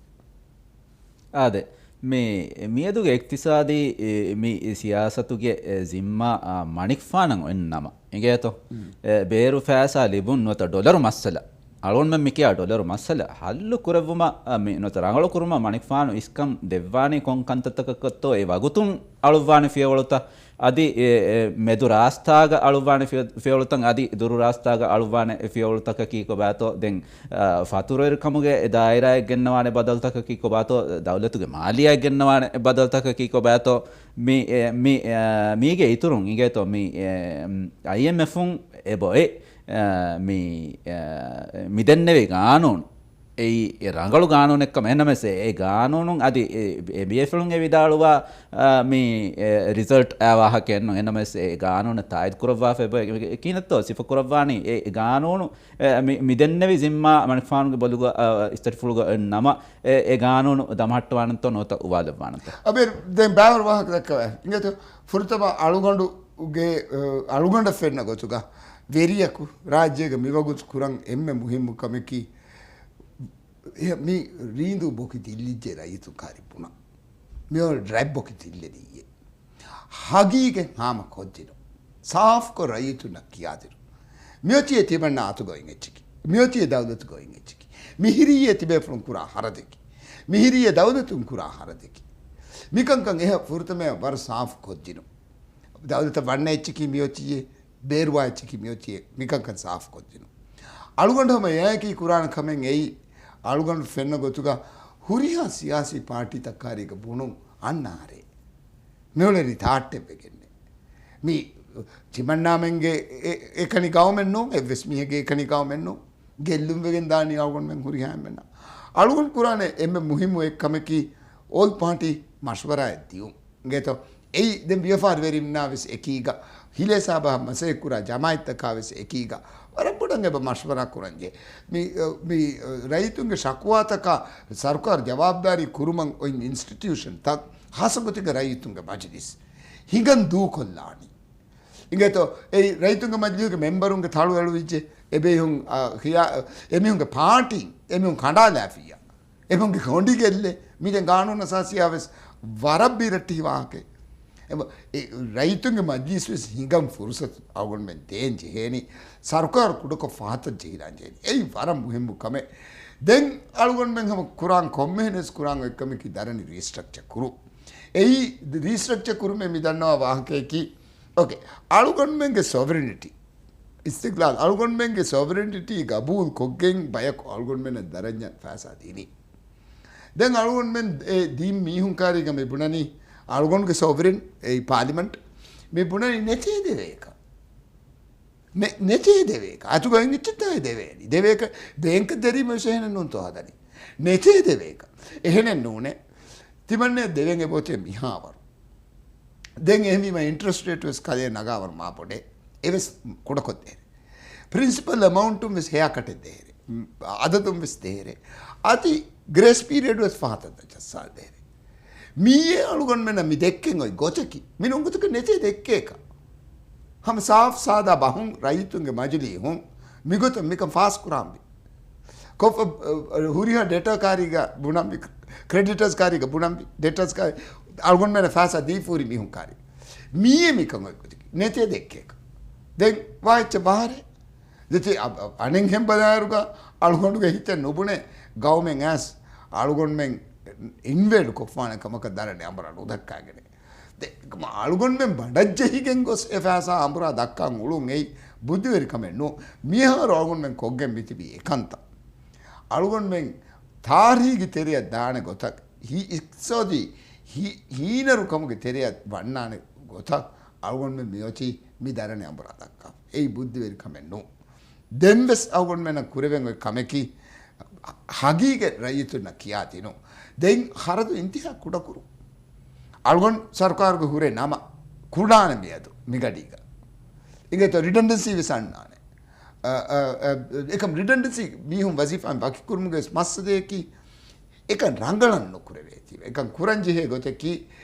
އާދެ، މި، މިއަދުގެ އިޤްތިޞާދީ، އެ، މި ސިޔާސަތުގެ، އެ، ޒިންމާ، އާ، މަނިކުފާނަށް އޮތް ނަމަ. އިނގޭތޯ؟ އެ، ބޭރު ފައިސާ ލިބުން ނުވަތަ ޑޮލަރު މައްސަލަ. އަޅުގަނޑުމެން މިކިޔާ ޑޮލަރު މައްސަލަ ހައްލު ކުރެއްވުމަށް، އަ، މި ނުވަތަ ރަނގަޅު ކުރުމަށް މަނިކުފާނު އިސްކަން ދެއްވާނީ ކޮން ކަންތައްތަކަކަށްތޯ އެ ވަގުތުން އަޅުއްވާނެ ފިޔަވަޅުތައް އަދި އެ، އެ، މެދު ރާސްތާގަ އަޅުއްވާނެ ފިޔަ-، ފިޔަވަޅުތައް އަދި ދުރު ރާސްތާގަ އަޅުއްވާނެ ފިޔަވަޅުތަކަކީ ކޮބާތޯ؟ ދެން، އަ، ފަތުރުވެރިކަމުގެ ދާއިރާއެއް ގެންނަވާނެ ބަދަލުތަކަކީ ކޮބާތޯ؟ ދައުލަތުގެ މާލިޔާއެއް ގެންނަވާނެ ބަދަލުތަކަކީ ކޮބާތޯ؟ މި، އެ، މި، އަ، މީގެ އިތުރުން އިނގޭތޯ މި، އެ، އައިއެމްއެފުން އެބައޮތް، އަ، މި، އަ، މި ދެންނެވި ގާނޫނު އެއީ ރަނގަޅު ގާނޫނެއްކަމަށް. އެހެންނަމަވެސް އެ ގާނޫނުން އަދި އެ، އެ ބޭފުޅުން އެ ވިދާޅުވާ، އާ، މި، އެ، ރިޒަލްޓް އާ ވާހަކައެއް ނޫން. އެހެންނަމަވެސް އެ ގާނޫނަށް ތާއީދު ކުރައްވާފަ އެބަ-، ކިހިނެއްތޯ ސިފަ ކުރައްވާނީ؟ އެ، އެ ގާނޫނު، އެ، މި، މި ދެންނެވި ޒިންމާ މަނިކުފާނުގެ ބޮލުގަ، އާ، އިސްތަށިފުޅުގަ ނަމަ، އެ، އެ ގާނޫނު ދަމަހައްޓަވާނެތޯ ނުވަތަ އުވާލައްވާނެތޯ؟ އަބޭ، ދެން ބާވަރު ވާހަކަ ދައްކަވާ. އިނގޭތޯ، ފުރަތަމަ އަޅުގަނޑުގެ، އަ، އަޅުގަނޑަށް ފެންނަ ގޮތުގަ ވެރިޔަކު ރާއްޖޭގަ މިވަގުތު ކުރަން އެންމެ މުހިއްމު ކަމަކީ، މި ރީނދޫ ބޮކި ދިއްލިއްޖެ ރައްޔިތުން ކާރި ބުނަން. މިއޮ ޑްރައިވް ބޮކި ދިއްލެނީއޭ. ހަގީގަތް ހާމަ ކޮށްދިނުން. ސާފްކޮށް ރައްޔިތުންނަށް ކިޔާދިނުން. މިއޮތީ ތިމަންނަ އަތުގައި އެއްޗަކީ. މިއޮތީ ދައުލަތުގައި އެއްޗަކީ. މިހިރީއޭ ތިބޭފުޅުން ކުރާ ހަރަދެކީ. މިހިރީއޭ ދައުލަތުން ކުރާ ހަރަދެކީ. މިކަންކަން އެހާ ފުރަތަމަޔަށް ވަރަށް ސާފު ކޮށްދިނުން. ދައުލަތަށް ވަންނަ އެއްޗަކީ މިއޮތީއޭ. ބޭރުވާ އެއްޗަކީ މިއޮތީއޭ. މިކަންކަން ސާފު ކޮށްދިނުން. އަޅުގަނޑު ހަމަ އެއާއެކީ ކުރާނެ ކަމެއް އެއީ، އަޅުގަނޑު ފެންނަ ގޮތުގަ ހުރިހާ ސިޔާސީ ޕާޓީތައް ކާރީގަ ބުނުން އަންނާރޭ. މިއުޅެނީ ތާއްޓެއްވެގެންނޭ. މި ތިމަންނާމެންގެ އެ-، އެކަނި ގައުމެއް ނޫން، އެއްވެސް މީހެއްގެ އެކަނި ގައުމެއް ނޫން. ގެއްލުން ވެގެން ދާނީ އަޅުގަނޑުމެން ހުރިހާ އެންމެންނަށް. އަޅުގަނޑު ކުރާނެ އެންމެ މުހިއްމު އެއް ކަމަކީ އޯލް ޕާޓީ މަޝްވަރާއެއް ދިޔުން. އިނގޭތޯ، އެއީ ދެން ވިޔަފާރިވެރިންނާ ވެސް އެކީގަ، ހިލޭ ސާބަހަށް މަސައްކަތް ކުރާ ޖަމާއަތްތަކާ ވެސް އެކީގަ، ވަރަށް ބޮޑަށް އެބަ މަޝްވަރާ ކުރަންޖެހޭ. މި، މި ރައްޔިތުންގެ ޝަކުވާތަކާ ސަރުކާރު ޖަވާބުދާރީ ކުރުމަށް އޮތް އިންސްޓިޓިއުޝަންތައް، ހާއްސަ ގޮތެއްގަ ރައްޔިތުންގެ މަޖިލިސް ހިނގަން ދޫކޮށްލާނީ. އިނގޭތޯ، އެއީ ރައްޔިތުންގެ މަޖިލީހުގެ މެމްބަރުންގެ ތަޅު އެޅުވިއްޖެ، އެބޭހުން، އާ، ހިޔާ-، އެމީހުންގެ ޕާޓީން އެމީހުން ކަނޑާލާފިއްޔާ. އެމީހުންގެ ގޮނޑި ގެއްލޭ. މި ދެން ގާނޫނު އަސާސީއާ ވެސް ވަރަށް ބިރައްޓިހި ވާހަކައެއް. އެ-، އެ ރައްޔިތުންގެ މަޖިލީސް ވެސް ހިނގަން ފުރުސަތު އަޅުގަނޑުމެން ދޭން ޖެހޭނީ. ސަރުކާރު ކުޑަކޮށް ފަހަތަށް ޖެހިލާން ޖެހޭނީ. އެއީ ވަރަށް މުހިއްމު ކަމެއް. ދެން އަޅުގަނޑުމެން ހަމަ ކުރާން ކޮންމެހެން ވެސް ކުރާން އޮތް ކަމަކީ ދަރަނި ރީސްޓްރަކްޗަރ ކުރުން. އެއީ ރީސްޓްރަކްޗަރ ކުރުމޭ މި ދަންނަވާ ވާހަކަޔަކީ، އޯކޭ، އަޅުގަނޑުމެންގެ ސޮވެރެނިޓީ، އިސްތިގްލާލް، އަޅުގަނޑުމެންގެ ސޮވެރެނިޓީ ގަބޫލު ކޮށްގެން ބަޔަކު އަޅުގަނޑުމެންނަށް ދަރަންޏަށް ފައިސާ ދިނީ. ދެން އަޅުގަނޑުމެން އެ ދީން މީހުން ކާރީގަ މި ބުނަނީ، އަޅުގަނޑުގެ ސޮވެރެން، އެ ޕާލިމަންޓް މި ބުނަނީ ނެތޭ ދެވޭކަށް. ނެ-، ނެތޭ ދެވޭކަށް. އަތުގައި އިއްޗެއްތާއި ދެވޭނީ. ދެވޭކަށް ބޭންކަށް ދެރީމަ ވެސް އެހެނެއް ނޫންތޯ ހަދަނީ. ނެތޭ ދެވޭކަށް. އެހެނެއް ނޫނޭ. ތިމަންނެ ދެވެން އެބައޮތޭ މިހާވަރު. ދެން އެހެންވީމަ އިންޓްރެސްޓް ރޭޓް ވެސް ކަލޭ ނަގާވަރު މާ ބޮޑޭ. އެވެސް ކުޑަކޮށްދޭރެ. ޕްރިންސިޕަލް އެމައުންޓުން ވެސް ހެޔާކަޓެއް ދޭރެ. އަދަދުން ވެސް ދޭރެ. އަދި ގްރޭސް ޕީރިއަޑް ވެސް ފަހަތަށް ދަށައްސާލް ދޭރެ. މިއީ އަޅުގަނޑުމެންނަށް މި ދެއްކެން އޮތް ގޮތަކީ. މި ނޫން ގޮތަކަށް ނެތޭ ދެއްކޭކަށް. ހަމަ ސާފް ސާދާ ބަހުން ރައްޔިތުންގެ މަޖިލީހުން މިގޮތަށް މިކަން ފާސް ކުރާންވީ. ކޮފަ، އަ، ހުރިހާ ޑެޓާ ކާރީގަ ބުނަންވީ، ކްރެޑިޓަރސް ކާރީގަ ބުނަންވީ، ޑެޓާސް ކާރީ، އަޅުގަނޑުމެން ފައިސާ ދީފަ ހުރި މީހުން ކާރީ. މިއީ މިކަން އޮތް ގޮތަކީ. ނެތޭ ދެއްކޭކަށް. ދެން ވާ އެއްޗެއް ބާރެއް. ދެތި އަ-، އަ-، އަނެއްހެން ބަލާއިރުގަ އަޅުގަނޑުގެ ހިތެއް ނުބުނޭ ގައުމެއް އައިސް އަޅުގަނޑުމެން އިންވޭޑް ކޮށްފާނެ ކަމަކަށް ދަރަނި އަނބުރާ ނުދައްކާގެނެ. ދެ-، އަޅުގަނޑުމެން ބަނޑަށްޖެހިގެން ގޮސް އެ ފައިސާ އަނބުރާ ދައްކަން އުޅުން އެއީ ބުއްދިވެރިކަމެއް ނޫން. މިހާރު އަޅުގަނޑުމެން ކޮށްގެން މިތިބީ އެކަންތައް. އަޅުގަނޑުމެން ތާރީހީގެ ތެރެއަށް ދާނެ ގޮތަށް، ހި-، އިޤްތިޞާދީ ހި-، ހީނަރުކަމުގެ ތެރެއަށް ވަންނާނެ ގޮތަށް އަޅުގަނޑުމެން މިއޮތީ މި ދަރަނި އަނބުރާ ދައްކާ. އެއީ ބުއްދިވެރިކަމެއް ނޫން. ދެން ވެސް އަޅުގަނޑުމެންނަށް ކުރެވެން އޮތް ކަމަކީ، ހަގީގަތް ރައްޔިތުންނަށް ކިޔާދިނުން. ދެން ޚަރަދު އިންތިހާ ކުޑަކުރުން. އަޅުގަނޑު ސަރުކާރުގެ ހުރެ ނަމަ ކުޑާނެ މިއަދު މިގަޑީގަ. އިނގޭތޯ ރިޑަންޑެންސީ ވެސް އަންނާނެ. އަ، އަ، އަ، އެކަމް ރިޑަންޑެންސީ މީހުން ވަޒީފާއިން ވަކިކުރުމުގެ ވެސް މައްސަލަޔަކީ، އެކަން ރަނގަޅަށް ނުކުރެވޭތީ. އެކަން ކުރަންޖެހޭ ގޮތަކީ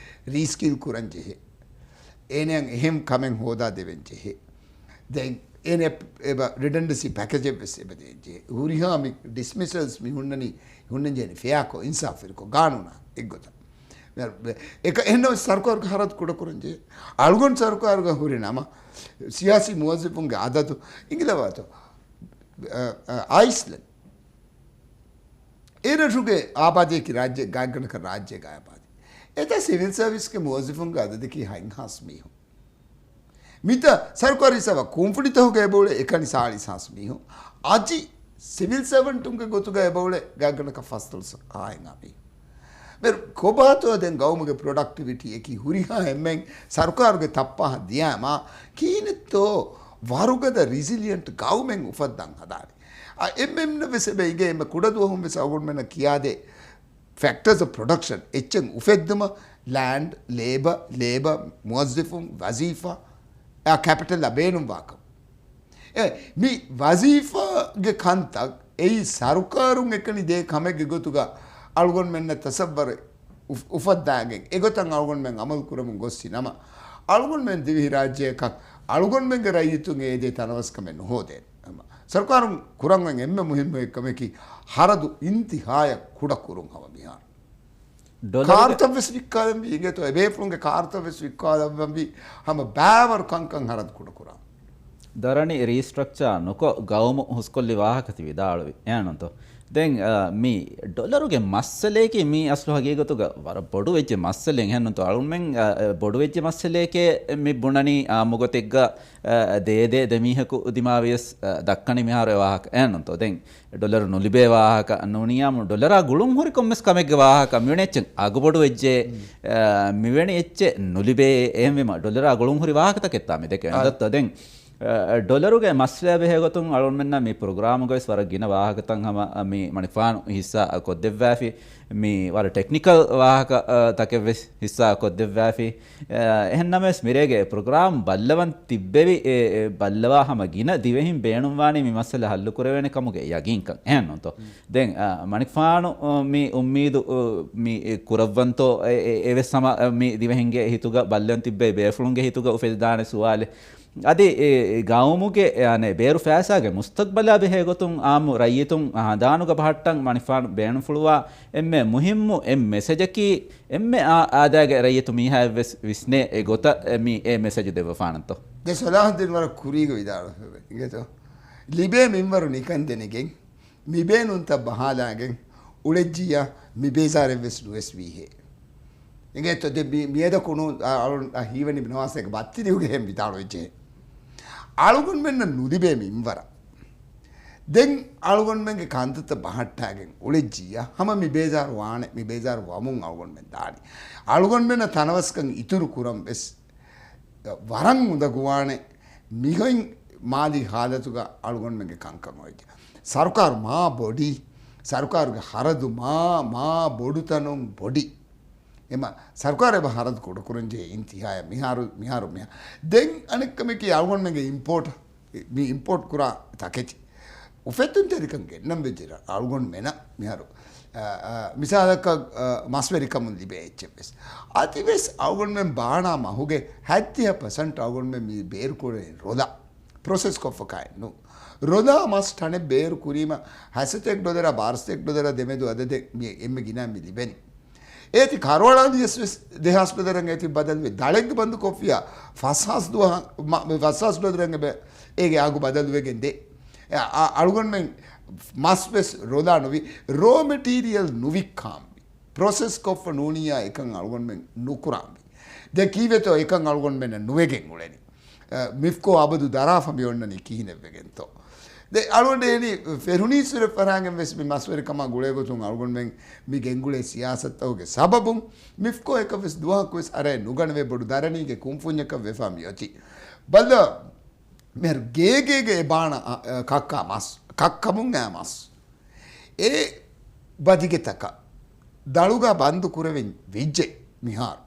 ރީސްކިލް ކުރަންޖެހޭ. އޭނައަށް އެހެން ކަމެއް ހޯދާ ދެވެން ޖެހޭ. ދެން އޭނަ އެބަ ރިޑަންޑެންސީ ޕެކޭޖެއް ވެސް އެބަ ދޭން ޖެހޭ. ހުރިހާ މި ޑިސްމިސަލްސް މި ހުންނަނީ، ހުންނަން ޖެހެނީ ފެއާކޮށް، އިންސާފުވެރިކޮށް، ގާނޫނާ އެއްގޮތަށް. އެކަ، އެހެންނަމަވެސް ސަރުކާރުގެ ހަރަދު ކުޑަކުރަން ޖެހޭ. އަޅުގަނޑު ސަރުކާރުގަ ހުރި ނަމަ، ސިޔާސީ މުވައްޒަފުންގެ އަދަދު އިނގިލަވާތޯ، އަ، އަ، އައިސްލެންޑް. އެ ރަށުގެ އާބާދީއަކީ ރާއްޖޭ ގާތްގަނޑަކަށް ރާއްޖޭގެ އާބާދީ. އެތާ ސިވިލް ސަރވިސްގެ މުވައްޒަފުންގެ އަދަދަކީ ހަތްހާސް މީހުން. މިތާ ސަރުކާރީ ސަވާ ކުންފުނިތަކުގަ އެބައުޅޭ އެކަނި ސާޅީސް ހާސް މީހުން. އަދި ސިވިލް ސަވަންޓުންގެ ގޮތުގަ އެބައުޅޭ ގާތްގަނޑަކަށް ފަސްދޮޅަސް ހާއެއްހާ މީހުން. މި ކޮބާތޯ ދެން ގައުމުގެ ޕްރޮޑަކްޓިވިޓީއަކީ ހުރިހާ އެންމެން ސަރުކާރުގެ ތައްޕާހަށް ދިޔާމާ ކިހިނެއްތޯ ވަރުގަދަ ރިޒިލިއަންޓް ގައުމެއް އުފައްދަން ހަދާނެ. އެމްއެމް ވެސް އެބަ އިނގޭ އެންމެ ކުޑަދުވަހުން ވެސް އަޅުގަނޑުމެންނަށް ކިޔާދޭ ފެކްޓަރސް އޮފް ޕްރޮޑަކްޝަން އެއްޗެއް އުފެއްދުމަށް ލޭންޑް، ލޭބަ، ލޭބަ، މުވައްޒިފުން، ވަޒީފާ، އާ، ކެޕިޓަލްއާ ބޭނުންވާކަން. އެ، މި ވަޒީފާގެ ކަންތައް އެއީ ސަރުކާރުން އެކަނި ދޭ ކަމެއްގެ ގޮތުގަ އަޅުގަނޑުމެންނަށް ތަސައްވަރެއް އުފް-، އުފައްދާގެން އެގޮތަށް އަޅުގަނޑުމެން އަމަލު ކުރަމުން ގޮއްސި ނަމަ، އަޅުގަނޑުމެން ދިވެހިރާއްޖެއަކަށް އަޅުގަނޑުމެންގެ ރައްޔިތުން އޭދޭ ތަނަވަސްކަމެއް ނުހޯދޭ. ސަރުކާރުން ކުރަން އެންމެ މުހިންމު އެއްކަމަކީ ހަރަދު އިންތިހާޔަށް ކުޑަ ކުރުން ހަމަ މިހާރު. ޑޮލަރުގެ ކާރުތައް ވެސް ވިއްކާލަންވީ އިނގޭތޯ، އެބޭފުޅުންގެ ކާރުތައް ވެސް ވިއްކާލަންވީ ހަމަ ބާވަރު ކަންކަން ހަރަދު ކުޑަކުރާ. ދަރަނި ރީސްޓްރަކްޗާ ނުކޮށް ގައުމު ހުސްކޮށްލި ވާހަކަ ތި ވިދާޅުވި އެހެންނުތޯ؟ ދެން، އަ، މި ޑޮލަރުގެ މައްސަލަޔަކީ މީ އަސްލު ހަގީގަތުގަ ވަރަށް ބޮޑު ވެއްޖެ މައްސަލައެއް އެހެންނުތޯ؟ އަޅުމެން، އަ، އަ، ބޮޑު ވެއްޖެ މައްސަލަޔެކޭ މި ބުނަނީ އާއްމުގޮތެއްގަ، އަ، ދޭދޭ ދެމީހަކު ދިމާވިޔަސް، އަ، ދައްކަނީ މިހާރު އެ ވާހަކަ އެހެންނުތޯ؟ ދެން ޑޮލަރު ނުލިބޭ ވާހަކަ ނޫނިއްޔާމު، ޑޮލަރާ ގުޅުން ހުރި ކޮންމެސް ކަމެއްގެ ވާހަކަ މިވެނި އެއްޗެއް އަގުބޮޑު ވެއްޖެ، އަ، މިވެނި އެއްޗެއް ނުލިބޭ. އެހެންވީމަ، ޑޮލަރާ ގުޅުން ހުރި ވާހަކަތަކެއްތާ މި ދެކެވެން. އަ، ދައްތަ ދެން، އަ، ޑޮލަރުގެ މައްސަލަ ބެހޭގޮތުން އަޅުގަނޑުމެންނަށް މި ޕްރޮގްރާމުގައި ވަރަށް ގިނަ ވާހަކަތައް ހަމަ، އަ، މި މަނިކުފާނު ހިއްސާ ކޮށްދެއްވާފި. މި ވަރަށް ޓެކްނިކަލް ވާހަކަ، އަ، ތަކެއް ވެސް ހިއްސާ ކޮށްދެއްވާފި. އެ، އެހެންނަމަވެސް މިރޭގެ ޕްރޮގްރާމް ބައްލަވަން ތިއްބެވި، އެ، އެ، ބައްލަވާ ހަމަ ގިނަ ދިވެހިން ބޭނުންވާނީ މި މައްސަލަ ހައްލު ކުރެވޭނެ ކަމުގެ ޔަގީންކަން. އެހެންނުތޯ؟ ދެން، އަ، މަނިކުފާނު، އަ، މި އުއްމީދު، އަ، މި ކުރައްވަންތޯ، އެ، އެ، އެވެސް ހަމަ، އަ، މި ދިވެހިންގެ ހިތުގަ ބައްލަވަން ތިއްބެވި ބޭފުޅުންގެ ހިތުގަ އުފެދިދާނެ ސުވާލެއް. އަދި އެ، އެ ގައުމުގެ، އެ، އަނެއް ބޭރު ފައިސާގެ މުސްތަގްބަލާ ބެހޭ ގޮތުން އާއްމު ރައްޔިތުން ހަނދާނުގަ ބަހައްޓަން މަނިކުފާނު ބޭނުންފުޅުވާ އެންމެ މުހިއްމު އެއް މެސެޖަކީ، އެންމެ އާ-، އާދައިގެ ރައްޔިތު މީހާއެއްވެސް ވިސްނޭ އެ ގޮތަށް މި އެ މެސެޖު ދެއްވަފާނަންތޯ؟ ދެ ސޮލާހުއްދީން ވަރަށް ކުރީގަ ވިދާޅުވެފަ އިނގޭތޯ؟ ލިބޭ މިންވަރު ނިކަން ދެނެގެން، މިބޭނުންތައް ބަހާލާގެން އުޅެއްޖިއްޔާ މިބޭޒާރެއްވެސް ނުވެސް ވީހޭ. އިނގޭތޯ؟ ދެ މި-، މިއަދަކު ނޫން އަ-، އަޅުން އަ ހީވަނީ ނަވާސައިގެ ބައްތިރިހުގެ ހެން ވިދާޅުވެއްޖެހޭ. އަޅުގަނޑުމެންނަށް ނުލިބޭ މިންވަރަށް. ދެން އަޅުގަނޑުމެންގެ ކަންތައްތައް ބަހައްޓާގެން އުޅެއްޖިއްޔާ ހަމަ މި ބޭޒާރު ވާނެ، މި ބޭޒާރު ވަމުން އަޅުގަނޑުމެން ދާނީ. އަޅުގަނޑުމެންނަށް ތަނަވަސްކަން އިތުރު ކުރަން ވެސް ވަރަށް އުނދަގޫވާނެ. މިހެން މާލީ ހާލަތުގަ އަޅުގަނޑުމެންގެ ކަންކަން އޮތް. ސަރުކާރު މާ ބޮޑީ، ސަރުކާރުގެ ހަރަދު މާ، މާ ބޮޑުތަނުން ބޮޑީ. އެމަ ސަރުކާރު އެބަ ހަރަދު ކުޑަކުރަންޖެހޭ އިންތިހާޔަށް މިހާރު، މިހާރު މިހާ. ދެން އަނެއްކަމަކީ އަޅުގަނޑުމެންގެ އިމްޕޯޓް، މި އިމްޕޯޓް ކުރާ ތަކެތި އުފެއްދުންތެރިކަން ގެންނަން ވެއްޖެ ރަ-، އަޅުގަނޑުމެނަށް މިހާރު. އަ، އަ، މިސާލަކަށް، އަ، މަސްވެރިކަމުން ލިބޭ އެއްޗެއް ވެސް. އަދިވެސް އަޅުގަނޑުމެން ބާނާ މަހުގެ ހަތްދިހަ ޕަސެންޓް އަޅުގަނޑުމެން މި ބޭރުކުރަނީ ރޮލާ. ޕްރޮސެސް ކޮށްފަ ކާއެއް ނޫން. ރޮލާ މަސް ޓަނެއް ބޭރު ކުރީމަ ހަތްސަތޭކަ ޑޮލަރާ ބާރަ ސަތޭކަ ޑޮލަރާ ދެމެދު އަދަދެއް މި އެންމެ ގިނަ މި ލިބެނީ. އޭތި ކަރުވަޅާލިޔަސް ވެސް ދެހާސް ޑޮލަރަށް އޭތި ބަދަލުވެ، ދަޅެއްގެ ބަންދު ކޮށްފިޔާ ފަސްހާސް ދުވަހަށް، މަ-، މި ފަސްހާސް ޑޮލަރަށް އެބަ އޭގެ އަގު ބަދަލުވެގެން ދޭ. އަ-، އަ-، އަޅުގަނޑުމެން މަސް ވެސް ރޮލާ ނުވި، ރޯ މެޓީރިއަލް ނުވިއްކާންވީ. ޕްރޮސެސް ކޮށްފަ ނޫނިއްޔާ އެކަން އަޅުގަނޑުމެން ނުކުރާންވީ. ދެ ކީއްވެތޯ އެކަން އަޅުގަނޑުމެންނަށް ނުވެގެން އުޅެނީ؟ އަ، މިފްކޯ އަބަދު ދަރާފަ މި އޮންނަނީ ކިހިނެއްވެގެންތޯ؟ ދެ އަޅުގަނޑު އެނީ ފެރުނީސްވެރި ފަރާގެން ވެސް މި މަސްވެރިކަމާ ގުޅޭގޮތުން އަޅުގަނޑުމެން މި ގެންގުޅޭ ސިޔާސަތުތަކުގެ ސަބަބުން މިފްކޯ އެކަށް ވެސް ދުވަހަކު ވެސް އަރައެއް ނުގަނެވޭ ބޮޑު ދަރަނީގެ ކުންފުންޏަކަށް ވެފާ މި އޮތީ. ބަލަ މިހާރު ގޭގޭގެ އެ ބާނަ، އަ، އަ، ކައްކާ މަސް، ކައްކަމުން އައި މަސް. އެ ބަދިގެތަކަށް ދަޅުގަ ބަންދު ކުރެވެން ވެއްޖެ މިހާރު.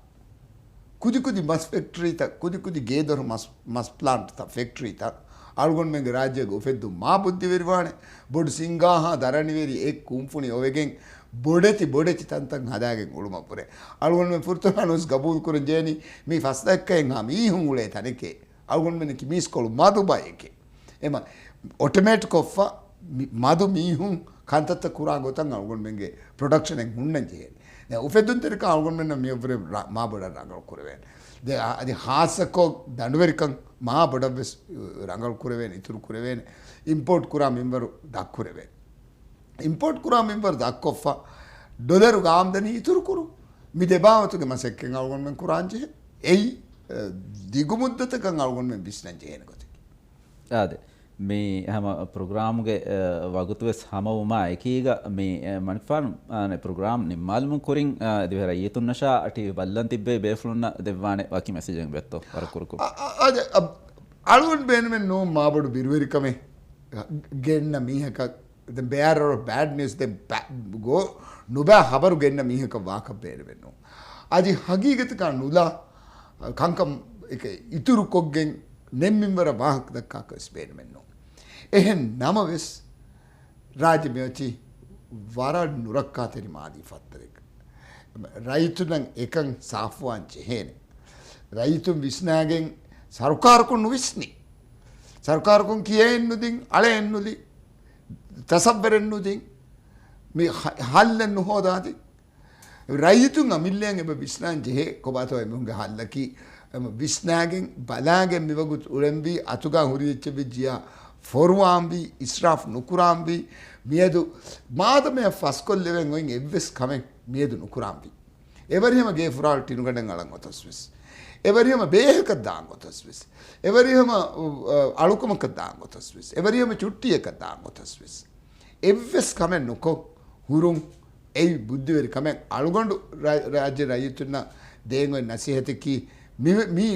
ކުދިކުދި މަސް ފެކްޓްރީތައް، ކުދިކުދި ގޭދޮރު މަސް، މަސް ޕްލާންޓްތައް، ފެކްޓްރީތައް އަޅުގަނޑުމެންގެ ރާއްޖޭގެ އުފެއްދުން މާ ބުއްދިވެރިވާނެ. ބޮޑު ސިންގާހާ ދަރަނިވެރި އެއް ކުންފުނި އޮވެގެން ބޮޑެތި ބޮޑެތި ތަންތަން ހަދާގެން އުޅުމަށްވުރެ. އަޅުގަނޑުމެން ފުރަތަމަ ނުވެސް ގަބޫލު ކުރަން ޖެހެނީ މީ ފަސް ދައްކައެއްހާ މީހުން އުޅޭ ތަނެކޭ. އަޅުގަނޑުމެންނަކީ މީސްކޮޅު މަދު ބައެކޭ. އެމަ އޮޓޮމޭޓް ކޮށްފަ މި-، މަދު މީހުން ކަންތައްތައް ކުރާ ގޮތަށް އަޅުގަނޑުމެންގެ ޕްރޮޑަކްޝަނެއް ހުންނަން ޖެހޭނެ. ދެން އުފެއްދުންތެރިކަން އަޅުގަނޑުމެންނަށް މިއަށްވުރެ ރަ-، މާ ބޮޑަށް ރަނގަޅު ކުރެވޭނެ. ދެ-، އަ-، އަދި ހާއްސަކޮށް ދަނޑުވެރިކަން މާ ބޮޑަށްވެސް ރަނގަޅު ކުރެވޭނެ، އިތުރު ކުރެވޭނެ. އިމްޕޯޓް ކުރާ މިންވަރު ދަށްކުރެވޭނެ. އިމްޕޯޓް ކުރާ މިންވަރު ދަށްކޮށްފަ ޑޮލަރުގެ އާމްދަނީ އިތުރު ކުރުން. މި ދެ ބާވަތުގެ މަސައްކަތް އަޅުގަނޑުމެން ކުރާން ޖެހޭ. އެއީ، އަ، ދިގު މުއްދަތަކަށް އަޅުގަނޑުމެން ވިސްނަން ޖެހޭނެ ގޮތަކީ. އާދެ. މި ހަމަ ޕްރޮގްރާމުގެ، އަ، ވަގުތު ވެސް ހަމަވުމާ އެކީގަ މި، އަ، މަނިކުފާނު، އާނެ، ޕްރޮގްރާމް ނިންމާލުމުން ކުރިން، އަ، ދިވެހި ރައްޔިތުންނަށާ ޓީވީ ބައްލަން ތިއްބެވި ބޭފުޅުންނަށް ދެއްވާނެ ވަކި މެސެޖެއް ވެއްތޯ؟ ވަރަށް ކުރުކުރު. އަ، އަ، އަ، އަ، އަޅުގަނޑު ބޭނުމެއް ނޫން މާބޮޑު ބިރުވެރިކަމެއް. ގެންނަ މީހަކަށް، ދެން bearer of bad news، ދެން ބަ-، ގޯ-، ނުބައި ހަބަރު ގެންނަ މީހަކަށް ވާކަށް ބޭނުމެއް ނޫން. އަދި ހަގީގަތަކާ ނުލާ ކަންކަން އެކަ އިތުރުކޮށްގެން ނެތް މިންވަރަށް ވާހަކަ ދައްކާކަށް ވެސް ބޭނުމެއް ނޫން. އެހެން ނަމަވެސް، ރާއްޖެ މިއޮތީ ވަރަށް ނުރައްކާތެރި މާލީ ފައްތަރެއް. ރައްޔިތުންނަށް އެކަން ސާފުވާން ޖެހޭނެ. ރައްޔިތުން ވިސްނާގެން ސަރުކާރަކުން ނުވިސްނި. ސަރުކާރަކުން ކިޔައެއް ނުދިން، އަޅައެއް ނުލި، ތަސައްވަރެއް ނުދިން، މި ހަ-، ހައްލެއް ނުހޯދާދިން. ރައްޔިތުން އަމިއްލައަށް އެބަ ވިސްނާން ޖެހޭ ކޮބާތޯ އެމީހުންގެ ހައްލަކީ. އެމަ ވިސްނާގެން ބަލާގެން މިވަގުތު އުޅެންވީ އަތުގާ ހުރި އެއްޗެއް ވެއްޖިޔާ ފޮރުވާންވީ، އިސްރާފް ނުކުރާންވީ. މިއަދު މާދަމަޔަށް ފަސްކޮށްލެވެން އޮތް އެއްވެސް ކަމެއް މިއަދު ނުކުރާންވީ. އެވަރިހަމަ ގޭފުރާޅު ޓިނުގަނޑަށް އަޅަން އޮތަސްވެސް، އެވަރިހަމަ ބޭހަކަށް ދާން އޮތަސްވެސް، އެވަރިހަމަ، އަ، އަޅުކަމަކަށް ދާން އޮތަސްވެސް، އެވަރިހަމަ ޗުއްޓީއަކަށް ދާން އޮތަސްވެސް، އެއްވެސް ކަމެއް ނުކޮށް ހުރުން އެއީ ބުއްދިވެރި ކަމެއް. އަޅުގަނޑު ރާ-، ރާއްޖެ ރައްޔިތުންނަށް ދޭން އޮތް ނަސޭހަތަކީ މި، މީ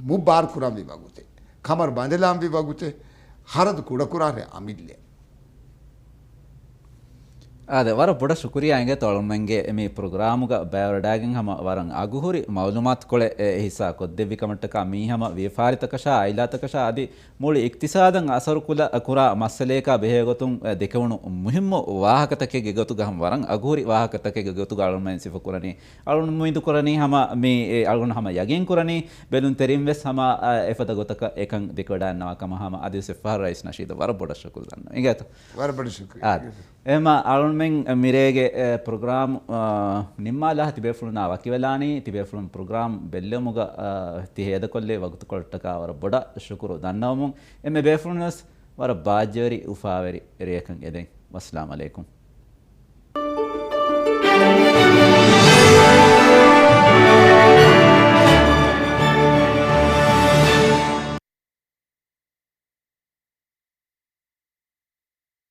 މު ބާރުކުރާންވީ ވަގުތެއް، ކަމަރު ބަނދެލާންވީ ވަގުތެއް، ހަރަދު ކުޑަކުރާށޭ އަމިއްލައަށް. އާދެ، ވަރަށް ބޮޑަށް ޝުކުރިއްޔާ އިނގޭތޯ އަޅުމެންގެ މި ޕްރޮގްރާމުގަ ބައިވެރިވެވަޑައިގެން ހަމަ ވަރަށް އަގުހުރި މައުލޫމާތުކޮޅެއް އެ ހިއްސާ ކޮށްދެއްވި ކަމަށްޓަކާ މީ ހަމަ ވިޔަފާރިތަކަށާ އާއިލާތަކަށާ އަދި މުޅި އިޤްތިޞާދަށް އަސަރު ކުލަ، ކުރާ މައްސަލަޔަކާ ބެހޭގޮތުން، އެ، ދެކެވުނު މުހިއްމު ވާހަކަތަކެއްގެ ގޮތުގަ ހަމަ ވަރަށް އަގުހުރި ވާހަކަތަކެއްގެ ގޮތުގަ އަޅުމެން ސިފަކުރަނީ. އަޅުން އުއްމީދު ކުރަނީ ހަމަ މި، އެ، އަޅުން ހަމަ ޔަގީން ކުރަނީ ބެލުންތެރިން ވެސް ހަމަ، އަ، އެފަދަ ގޮތަކަށް އެކަން ދެކެވަޑައިގަންނަވާ ކަމަށް ހަމަ އަދިވެސް އެއްފަހަރު ރައީސް ނަޝީދަށް ވަރަށް ބޮޑަށް ޝުކުރު ދަންނަވަން. އިނގޭތޯ؟ ވަރަށް ބޮޑަށް ޝުކުރިއްޔާ. އާދެ. އެހެމަ އަޅުންމެން މިރޭގެ، އެ، ޕްރޮގްރާމް، އާ، ނިންމާލާ ތިބޭފުޅުންނާ ވަކިވެލާނީ، ތިބޭފުޅުން ޕްރޮގްރާމް ބެއްލެވުމުގަ، އާ، ތި ހޭދަކޮށްލި ވަގުތުކޮޅަށްޓަކާ ވަރަށް ބޮޑަށް ޝުކުރު ދަންނަވަމުން. އެންމެ ބޭފުޅުން ވެސް ވަރަށް ބާއްޖަވެރި އުފާވެރި ރެއަކަށް އެދެން. ވައްސަލާމް އަލައިކުމް.